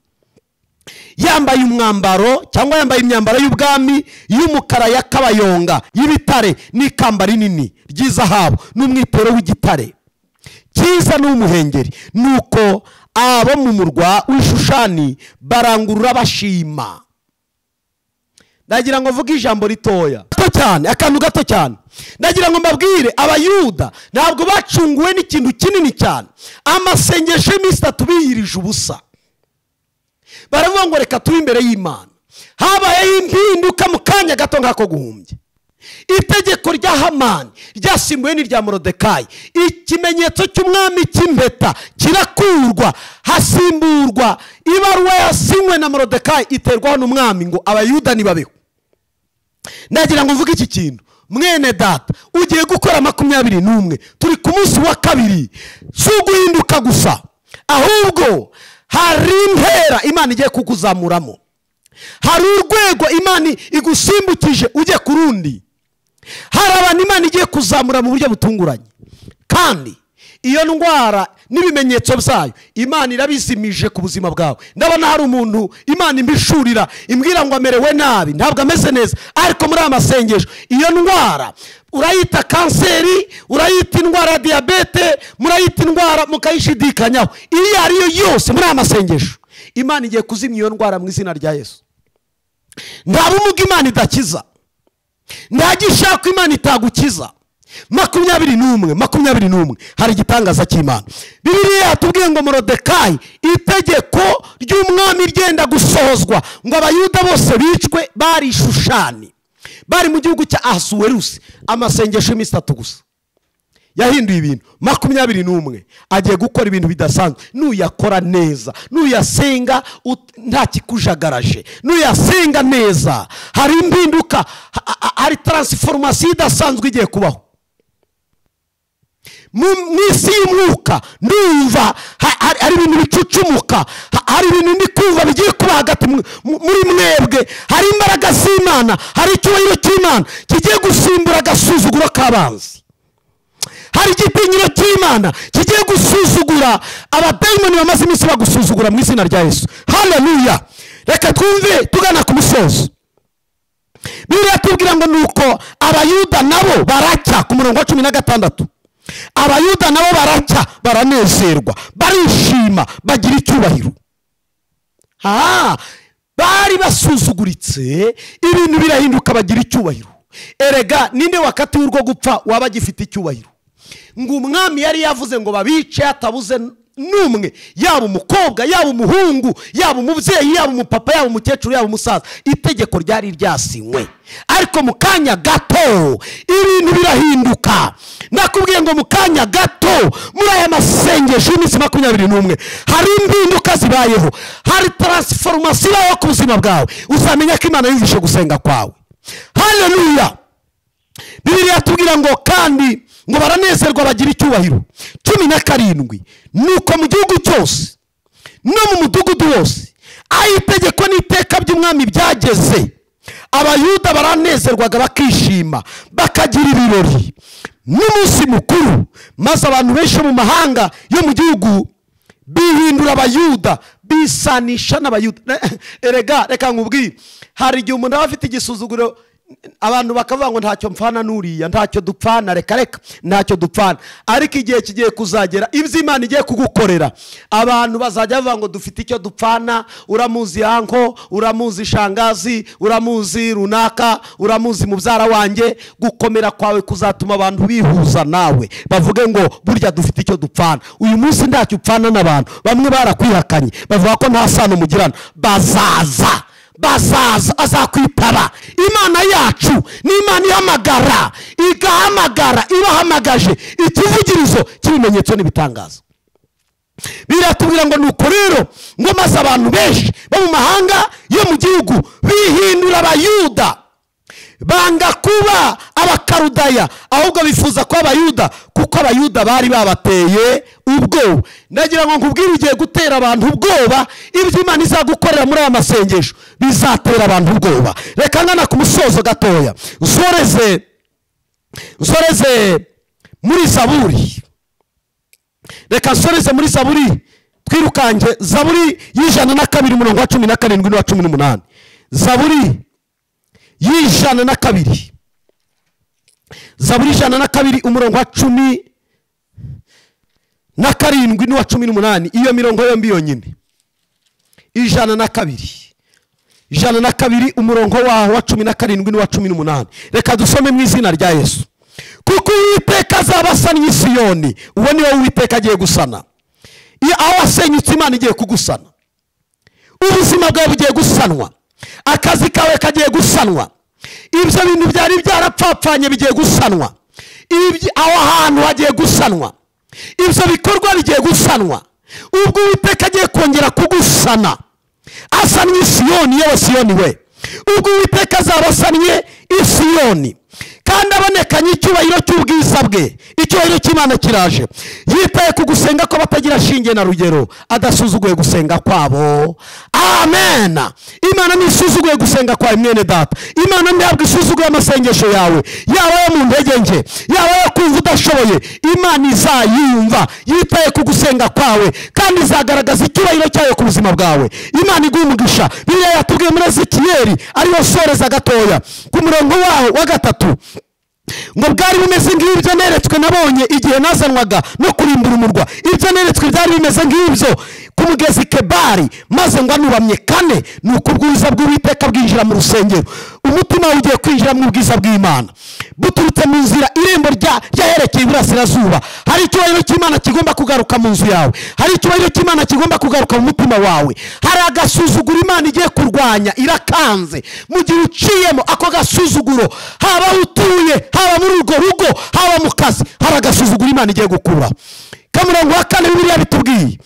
Yambaye umwambaro cyangwa yambaye imyambaro y'ubwami y'umukara ya kabayonga y'ibitare n'ikamba rinini ry'izahabu n'umwitero w'igitare cyiza n'umuhengeri. Nuko abo mu murwa w'Ishushani barangurura bashima. Ndagira ngo mvuge ijambo ritoya gato cyane, akantu gato cyane. Ndagira ngo mbabwire, Abayuda ntabwo bacunguwe n'ikintu kinini cyane. Amasengesho y'iminsi 3 biyirije ubusa. Baravuga ngo reka tube imbere y'Imana. Habayeho impinduka mu kanya gato nk'ako guhumbya. Itegeko rya Hamani ryasimbuwe n'irya Moridekayi. Ikimenyetso cy'umwami cy'impeta kirakurwa, hasimburwa ibaruwa yasinywe na Moridekayi iterwaho n'umwami ngo Abayuda nibabeho. Ndagira ngo mvuge iki kintu, mwene data ugiye gukora 21, turi ku munsi wa kabiri. Si uguhinduka gusa, ahubwo hari intera Imana igiye kukuzamuramo. Hari urwego Imana igusimbukije ujye ku rundi. Hari abantu Imana igiye kuzamura mu buryo butunguranye. Kandi iyo ndwara n'ibimenyetso byayo Imana irabizimije ku buzima bwawe. Ndabona hari umuntu Imana imbishurira imbwira ngo amerewe nabi, ntabwo ameze neza, ariko muri amasengesho iyo ndwara urayita kanseri, urayita indwara ya diyabete, murayita indwara mukayishidikanyaho, iyo ariyo yose muri amasengesho Imana igiye kuzimya iyo ndwara mu izina rya Yesu. Nta bumuga Imana idakiza, nta gishaka Imana itagukiza. 21, 21 hari igitangaza cy'Imana. Bibiliya yatubwiye ngo Moridekayi itegeko ry'umwami ryenda gusohozwa ngo Abayuda bose bicwe bari Ishushani, bari mu gihugu cya Ahasuwerusi. Amasengesho y'iminsi 3 gusa yahinduye ibintu. 21 agiye gukora ibintu bidasanzwe. Nuyakora neza, nuyasenga nta kikujagaraje, nuyasenga neza hari impinduka, hari transformation idasanzwe igiye kubaho mu isi y'umwuka. Ndumva hari ibintu bicucumuka, hari ibintu ndi kumva bigiye kuba hagati muri mwebwe. Hari imbaraga z'Imana, hari icyubahiro cy'Imana kigiye gusimbura agasuzuguro k'abanzi. Hari igitinyiro cy'Imana kigiye gusuzugura abadayimoni bamaze iminsi bagusuzugura mu izina rya Yesu. Haleluya. Reka twumve tugana ku musozo. Bibiliya tubwira ngo nuko Abayuda nabo baracya, ku murongo wa 16. Abayuda nabo baracya, baranezerwa, barishima, bagira icyubahiro. Bari basuzuguritse, ibintu birahinduka, bagira icyubahiro. Erega ninde wakati urwo gupfa waba gifite icyubahiro? Ngo umwami yari yavuze ngo babice atabuze n'umwe, yaba umukobwa, yaba umuhungu, yaba umubyeyi, yaba umupapa, yaba umukecuru, yaba umusaza, itegeko ryari ryasinywe. Ariko mu kanya gato ibintu birahinduka. Nakubwiye ngo mu kanya gato muri aya masengesho y'iminsi 21 hari impinduka zibayeho, hari transformation ibayeho ku buzima bwawe. Uzamenya ko Imana yumvishe gusenga kwawe. Haleluya. Bibiliya tubwira ngo kandi ngo baranezerwa bagira icyubahiro. 17 nuko mu gihugu cyose no mu mudugudu wose aho itegeko n'iteka by'umwami byageze, Abayuda baranezerwaga bakishima bakagira ibirori n'umunsi mukuru, maze abantu benshi mu mahanga yo mu gihugu bihindura Abayuda, bisanisha n'Abayuda. Erega reka nkubwire, hari igihe umuntu aba afite igisuzuguro, abantu bakavuga ngo ntacyo mpfana nuriya, ntacyo dupfana, reka reka ntacyo dupfana. Ariko igihe kigiye kuzagera ibyo Imana igiye kugukorera, abantu bazajya bavuga ngo dufite icyo dupfana, uramuzi anko, uramuzi shangazi, uramuzi runaka, uramuzi mubyara wanjye. Gukomera kwawe kuzatuma abantu bihuza nawe, bavuge ngo burya dufite icyo dupfana. Uyu munsi ntacyo upfana n'abantu, bamwe barakwihakanye bavuga ko nta sano mugirana, bazaza bazaza azakwitaba. Imana yacu ni Imana ihamagara, igahamagara ibahamagaje ikivugirizo cy'ibimenyetso n'ibitangazo. Biratubwira ngo nuko rero ngo maze abantu benshi bo mu mahanga yo mu gihugu bihindura Abayuda, banga kuba Abakarudaya, ahubwo bifuza kuba Abayuda kuko Abayuda bari babateye ubwoba. Ndagira ngo nkubwire, ugiye gutera abantu ubwoba, ibyo Imana izagukorera muri aya masengesho bizatera abantu ubwoba. Reka ngana ku musozo gatoya, nsoreze muri Zaburi. Reka nsoreze muri Zaburi, twirukange Zaburi y'102 umurongo wa 17 n'uwa 18. Zaburi y'102, Zaburi 102 umurongo wa 17 n'uwa 18. Iyo mirongo yombi yonyine. 102, 102 umurongo waho wa 17 n'uwa 18. Reka dusome mu izina rya Yesu. Kuko Uwiteka azabasannye i Siyoni, uwo ni we Uwiteka agiye gusana. Iyo aho wasenyutse Imana igiye kugusana, ubuzima bwawe bugiye gusanwa, akazi kawe kagiye gusanwa, ibyo bintu byari byarapfapfanye bigiye gusanwa, aho hantu hagiye gusanwa, ibyo bikorwa bigiye gusanwa. Ubwo Uwiteka agiye kongera kugusana, asannye i Siyoni, yewe Siyoni we. Ubwo Uwiteka azabasannye i Siyoni kandi abonekanye icyubahiro cy'ubwiza bwe, icyubahiro cy'Imana kiraje. Yitaye ku gusenga ko batagira shinge na rugero, adasuzuguye gusenga kwabo. Amen. Imana ntisuzuguye gusenga kwawe mwene data. Imana ntabwo isuzuguye amasengesho yawe, yaba ayo mu ntege nke, yaba ayo kumva udashoboye. Imana izayumva, yitaye ku gusenga kwawe kandi izagaragaza icyubahiro cyayo ku buzima bwawe. Imana iguhe umugisha. Bibiliya yatubwiye muri Ezekiyeli, ariyo soreza gatoya, ku murongo waho wa 3, ngo bwari bumeze nk'ibyo neretswe nabonye igihe nazanwaga no kurimbura umurwa. Ibyo neretswe byari bimeze nk'ibyo ku mugezi Kebari, maze ngo anubamye kane, nuko ubwiza bw'Uwiteka bwinjira mu rusengero. Umutima ugiye kwinjira mu bwiza bw'Imana buturutse mu nzira irembo ryaherekeye iburasirazuba. Hari icyubahiro cy'Imana kigomba kugaruka mu nzu yawe, hari icyubahiro cy'Imana kigomba kugaruka mu mutima wawe. Hari agasuzuguro Imana igiye kurwanya, irakanze. Mu gihe uciyemo ako gasuzuguro, haba utuye, haba muri urwo rugo, haba mu kazi, hari agasuzuguro Imana igiye gukura. Kamurongo wa 4 Bibiliya bitubwiye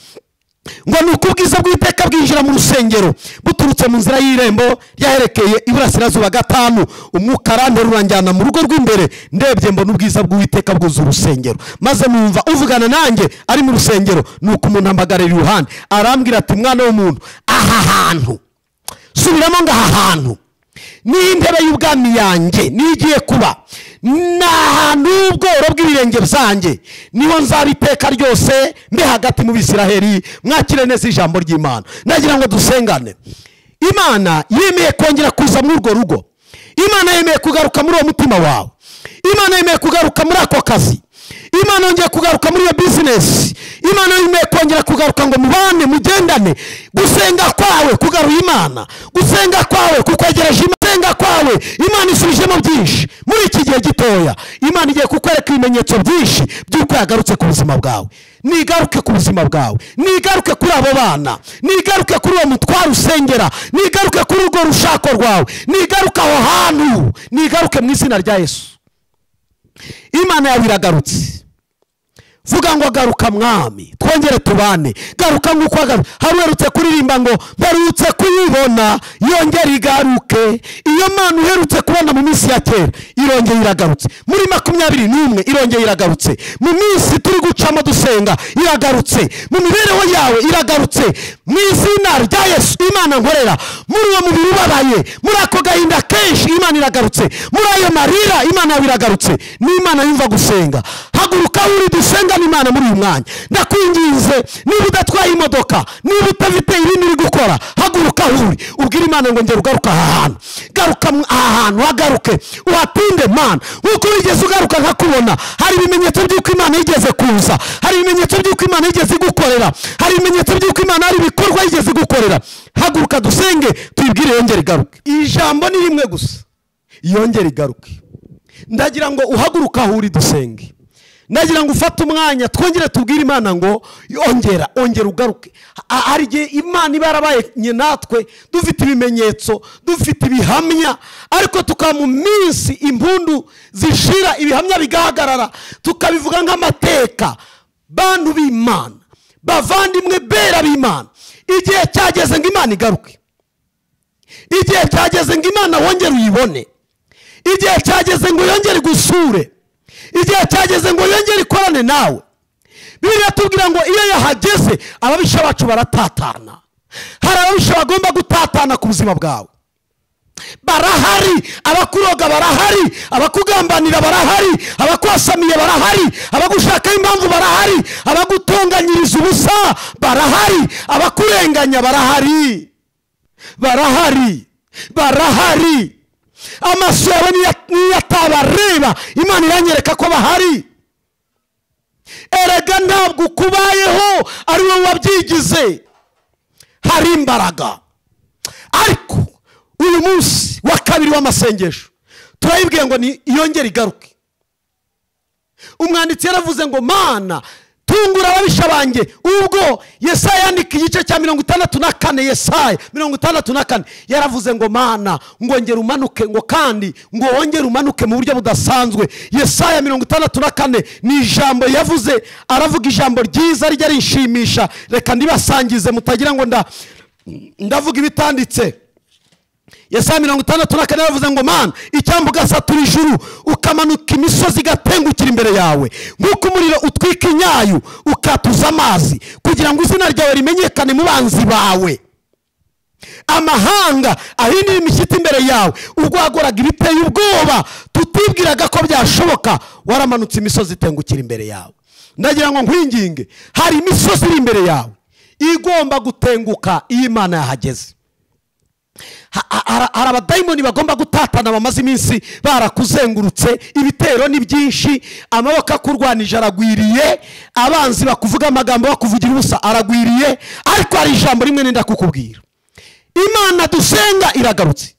ngo nuko ubwiza bw'Uwiteka bwinjira mu rusengero buturutse mu nzira y'irembo ryaherekeye iburasirazuba. 5 umwuka aranterura anjyana mu rugo rw'imbere, ndebye mbona ubwiza bw'Uwiteka bwuzuye urusengero, maze numva uvugana nanjye ari mu rusengero. Nuko umuntu ampagarira iruhande arambwira ati, mwana w'umuntu, aha hantu, subiramo ngo aha hantu ni intebe y'ubwami yanjye nigiye kuba, ni ahantu h'ubworo bw'ibirenge byanjye, niho nzaba iteka ryose mbe hagati mu Bisiraheli. Mwakire neza ijambo ry'Imana. Ndagira ngo dusengane. Imana yemeye kongera kuza muri urwo rugo, Imana yemeye kugaruka muri uwo mutima wawe, Imana yemeye kugaruka muri ako kazi, Imana yongeye kugaruka muri iyo business, Imana yemeye kongera kugaruka ngo mubane, mugendane. Gusenga kwawe kugaruye Imana, gusenga kwawe kukwegereje Imana, gusenga kwawe Imana isubijemo byinshi. Muri iki gihe gitoya Imana igiye kukwereka ibimenyetso byinshi by'uko yagarutse ku buzima bwawe. Nigaruke ku buzima bwawe, nigaruke kuri abo bana, nigaruke kuri uwo mutwaro usengera, nigaruke kuri urwo rushako rwawe, nigaruke aho hantu, nigaruke mu izina rya Yesu. Imana yawe iragarutse. Vuga ngo garuka mwami, twongere tubane. Garuka nk'uko wagaruka. Hari uherutse kuririmba ngo mperutse kuyibona yongere igaruke. Iyo Mana uherutse kubona mu minsi ya kera irongeye iragarutse. Muri 21 irongeye iragarutse. Mu minsi turi gucamo dusenga iragarutse. Mu mibereho yawe iragarutse. Mu izina rya Yesu Imana nkorera. Muri uwo mubiri ubabaye, muri ako gahinda kenshi Imana iragarutse. Muri ayo marira Imana yawe iragarutse. Ni Imana yumva gusenga. Haguruka uri dusenga Imana muri uyu mwanya. Ndakwinginze, niba udatwaye imodoka, niba utafite ibindi uri gukora, haguruka uri ubwire Imana ngo ngera ugaruka aha hantu, garuka aha hantu, hagaruke uhatinde Mana nkuko wigeze ugaruka nkakubona. Hari ibimenyetso by'uko Imana yigeze kuza, hari ibimenyetso by'uko Imana yigeze gukorera, hari ibimenyetso by'uko Imana hari ibikorwa yigeze gukorera. Haguruka dusenge tuyibwire yongere igaruke. Ijambo ni rimwe gusa, yongere igaruke. Ndagira ngo uhaguruka aho uri dusenge. Ndagira ngo ufate umwanya twongere tubwire Imana ngo ongera, ongera ugaruke. Hari igihe Imana iba yarabaye natwe dufite ibimenyetso, dufite ibihamya, ariko tukaba mu minsi impundu zishira ibihamya bigahagarara, tukabivuga nk'amateka. Bantu b'Imana, bavandimwe bera b'Imana, igihe cyageze ngo Imana igaruke. Igihe cyageze ngo Imana wongere uyibone. Igihe cyageze ngo yongere gusure. Igihe cyageze ngo yongere ikorane nawe. Bibiliya tubwira ngo iyo yahageze ababisha bacu baratatana. Hari ababisha bagomba gutatana ku buzima bwawe. Barahari, abakuroga barahari, abakugambanira barahari, abakwasamiye barahari, abagushaka impamvu barahari, abagutonganyiriza ubusa barahari, abakurenganya barahari. Barahari, barahari. Amaso yawe niyatabareba, Imana iranyereka ko bahari. Erega ntabwo ukubayeho ari wowe wabyigize, hari imbaraga. Ariko uyu munsi wa kabiri w'amasengesho turayibwiye ngo ni yongere igaruke. Umwanditsi yaravuze ngo Mana tungura ababisha banjye. Ubwo Yesaya yandika igice cya 64, Yesaya 64 yaravuze ngo Mana ngo ngera umanuke, ngo kandi ngo wongere umanuke mu buryo budasanzwe. Yesaya 64 ni ijambo yavuze, aravuga ijambo ryiza rijya rinshimisha. Reka ndibasangize mutagira ngo ndavuga ibitanditse. Yesaya 64 yaravuze ngo Mana icyambu gasatura ijuru ukamanuka imisozi igatengukira imbere yawe, nk'uko umuriro utwika inyayu ukatuza amazi, kugira ngo izina ryawe rimenyekane mu banzi bawe. Amahanga ahinira imishyitsi imbere yawe. Ubwo wagoraga ibiteye ubwoba tutibwiraga ko byashoboka, waramanutse imisozi itengukira imbere yawe. Ndagira ngo nkwinginge, hari imisozi iri imbere yawe igomba gutenguka iyo Imana yahageze. Hari abadayimoni bagomba gutatana bamaze iminsi barakuzengurutse, ibitero ni byinshi, amaboko akurwanije aragwiriye, abanzi bakuvuga amagambo bakuvugira ubusa aragwiriye. Ariko hari ijambo rimwe nenda kukubwira, Imana dusenga iragarutse.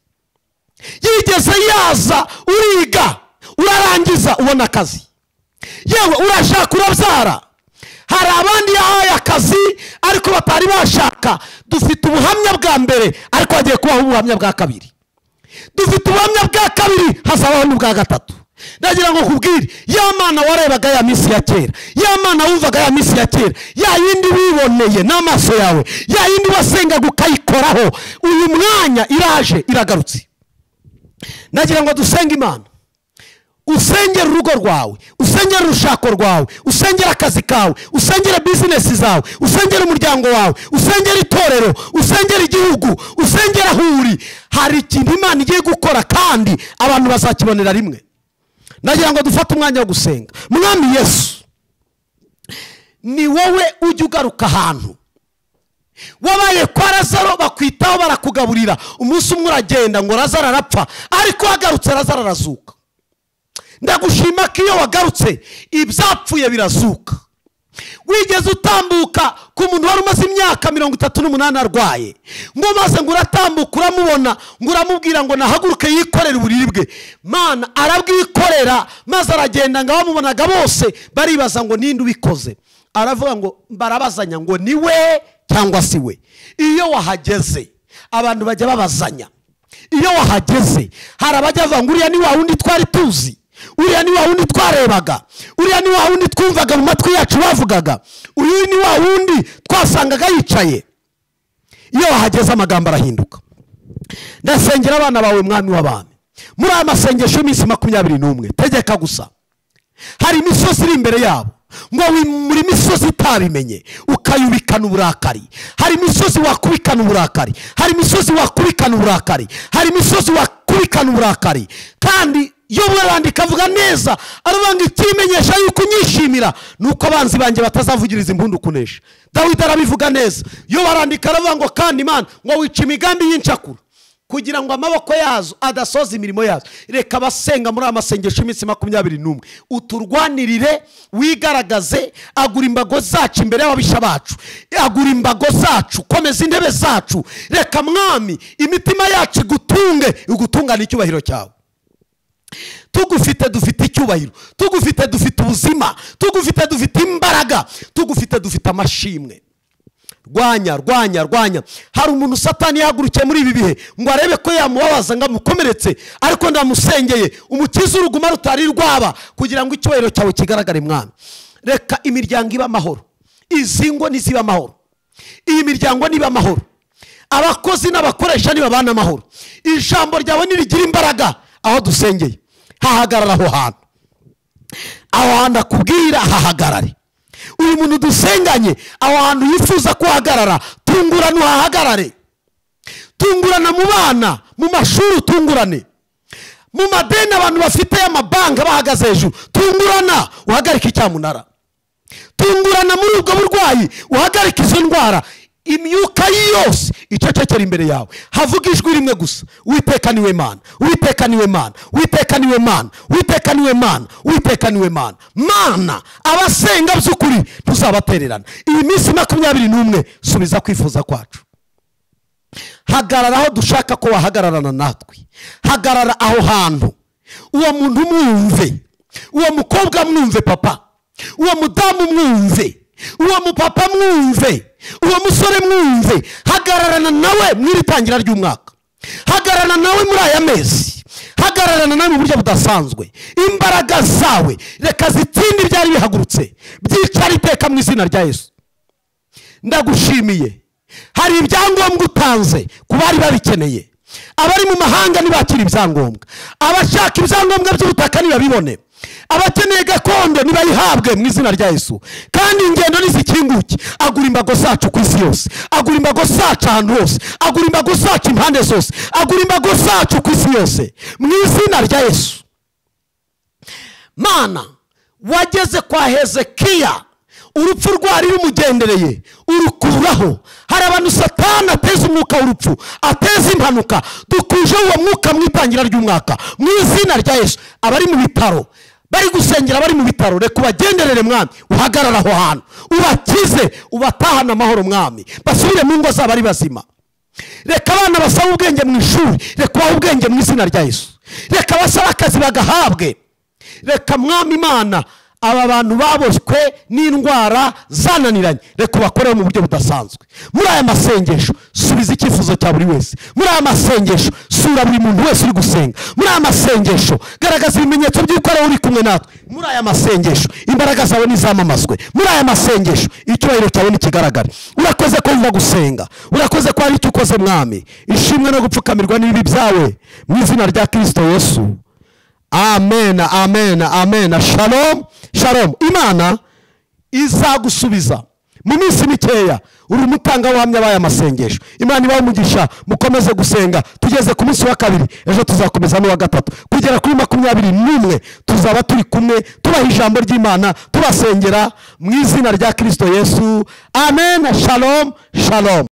Yigeze yaza uriga urarangiza ubona akazi, yewe urashaka urabyara. Hari abandi yahaye akazi ariko batari bashaka. Dufite ubuhamya bwa mbere ariko hagiye kubaho ubuhamya bwa kabiri. Dufite ubuhamya bwa kabiri, hazabaho n'ubwa gatatu. Ndagira ngo nkubwire, ya Mana warebaga ya minsi ya kera, ya Mana wumvaga ya minsi ya kera, ya yindi wiboneye n'amaso yawe, ya yindi wasengaga ukayikoraho, uyu mwanya iraje iragarutse. Ndagira ngo dusenge Imana. Usengera urugo rwawe, usengera urushako rwawe, usengera akazi kawe, usengera bizinesi zawe, usengera umuryango wawe, usengera itorero, usengera igihugu, usengera aho uri. Hari ikintu Imana igiye gukora kandi abantu bazakibonera rimwe. Ndagira ngo dufate umwanya wo gusenga. Mwami Yesu, ni wowe ujya ugaruka ahantu wabaye kwa Lazaro bakwitaho barakugaburira, umunsi umwe uragenda ngo Lazaro arapfa, ariko wagarutse Lazaro arazuka. Ndagushima ko iyo wagarutse ibyapfuye birazuka. Wigeze utambuka ku muntu wari umaze imyaka 38 arwaye, ngo maze ngo uratambuka uramubona, ngo uramubwira ngo nahaguruke yikorere uburiri bwe. Mana arabwikorera, maze aragenda, ngo abamubonaga bose baribaza ngo ninde ubikoze. Aravuga ngo barabazanya ngo ni we cyangwa si we. Iyo wahageze abantu bajya babazanya. Iyo wahageze hari abajya bavuga ngo uriya ni wa wundi twari tuzi, uriya ni wa wundi twarebaga, uriya ni wa wundi twumvaga mu matwi yacu bavugaga, uyu ni wa wundi twasangaga yicaye. Iyo wahageze amagambo arahinduka. Ndasengera abana bawe mwami w'abami, muri aya masengesho y'iminsi 21, tegeka gusa. Hari imisozi iri imbere yabo, ngo muri misozi itabimenye ukayubikana uburakari. Hari imisozi wakubikana uburakari, hari imisozi wakubikana uburakari, hari imisozi wakubikana uburakari. Kandi Yobu arandika avuga neza, aravuga ngo ikimenyesha yuko unyishimira nuko abanzi banjye batazavugiriza impundu kunesha. Dawidi arabivuga neza. Yobu arandika aravuga ngo kandi Imana ngo wica imigambi y'incakura kugira ngo amaboko yazo adasoza imirimo yazo. Reka abasenga muri aya masengesho y'iminsi 21, uturwanirire, wigaragaze, agura imbago zacu imbere y'ababisha bacu, agura imbago zacu, komeza intebe zacu. Reka mwami imitima yacu igutunge, igutungane icyubahiro cyawe. Tugufite dufite icyubahiro, tugufite dufite ubuzima, tugufite dufite imbaraga, tugufite dufite amashimwe. Rwanya, rwanya, rwanya. Hari umuntu Satani yahagurukiye muri ibi bihe ngo arebe ko yamubabaza ngo amukomeretse, ariko ndamusengeye umukize uruguma rutari rwaba, kugira ngo icyubahiro cyawe kigaragare mwami. Reka imiryango iba amahoro, izi ngo niziba amahoro, iyi miryango niba amahoro, abakozi n'abakoresha nibabana amahoro. Ijambo ryawe nirigira imbaraga aho dusengeye, hahagarara aho hantu, aho hantu akubwira hahagarare. Uyu muntu dusenganye aho hantu yifuza kuhagarara, tungurana uhahagarare. Tungurana mu bana, mu mashuri tungurane, mu madeni abantu bafite y'amabanki bahagaze hejuru, tungurana uhagarike icyamunara. Tungurana muri ubwo burwayi uhagarike izo ndwara. Imyuka yose icecekera imbere yawe, havuga ijwi rimwe gusa: Uwiteka niwe Mana, Uwiteka niwe Mana, Uwiteka niwe Mana, Uwiteka niwe Mana, Uwiteka niwe Mana. Mana abasenga by'ukuri ntuzabatererana. Iyi minsi 21 subiza kwifuza kwacu. Hagarara aho dushaka ko wahagararana natwe, hagarara aho hantu. Uwo muntu mwumve, uwo mukobwa mwumve papa, uwo mudamu mwumve, uwo mupapa mwumve, uwo musore mwumve. Hagararana nawe mu itangira ry'umwaka, hagararana nawe muri aya mezi, hagararana nawe mu buryo budasanzwe. Imbaraga zawe reka zitsinde ibyari bihagurutse, byicara iteka mu izina rya Yesu. Ndagushimiye. Hari ibyangombwa utanze ku bari babikeneye. Abari mu mahanga ntibakira ibyangombwa, abashaka ibyangombwa by'ubutaka ntibabibone, abakeneye gakondo nibayihabwe mu izina rya Yesu. Kandi ingendo nizikinguke, agura imbago zacu ku isi yose, agura imbago zacu ahantu hose, agura imbago zacu impande zose, agura imbago zacu ku isi yose mu izina rya Yesu. Mana wageze kwa Hezekiya, urupfu rwari rumugendereye urukuraho. Hari abantu Satani ateza umwuka w'urupfu, ateza impanuka. Dukuje uwo mwuka mu itangira ry'umwaka mu izina rya Yesu. Abari mu bitaro bari gusengera, bari mu bitaro, reka ubagenderere mwami, uhagarara aho hantu, ubakize, ubatahana amahoro mwami, basubire mu ngo zabo ari bazima. Reka abana basaba ubwenge mu ishuri, reka ubahe ubwenge mu izina rya Yesu. Reka basaba akazi bagahabwe. Reka mwami Imana aba bantu baboshywe n'indwara zananiranye, reka ubakoreho mu buryo budasanzwe. Muri aya masengesho subiza icyifuzo cya buri wese. Muri aya masengesho sura buri muntu wese uri gusenga. Muri aya masengesho garagaza ibimenyetso by'uko ari uri kumwe natwe. Muri aya masengesho imbaraga zawe nizamamazwe. Muri aya masengesho icyubahiro cyawe nikigaragare. Urakoze ko wumva gusenga, urakoze ko hari icyo ukoze mwami. Ishimwe no gupfukamirwa n'ibibi byawe mu izina rya Kristo Yesu. Amen, amen, amen. Shalom, shalom. Imana izagusubiza mu minsi mikeya. Uri umutangabuhamya w'aya masengesho. Imana ibahe umugisha, mukomeze gusenga. Tugeze ku munsi wa 2, ejo tuzakomeza n'uwa 3, kugera kuri 21 tuzaba turi kumwe, tubaha ijambo ry'Imana, tubasengera mu izina rya Kristo Yesu. Amen. Shalom, shalom.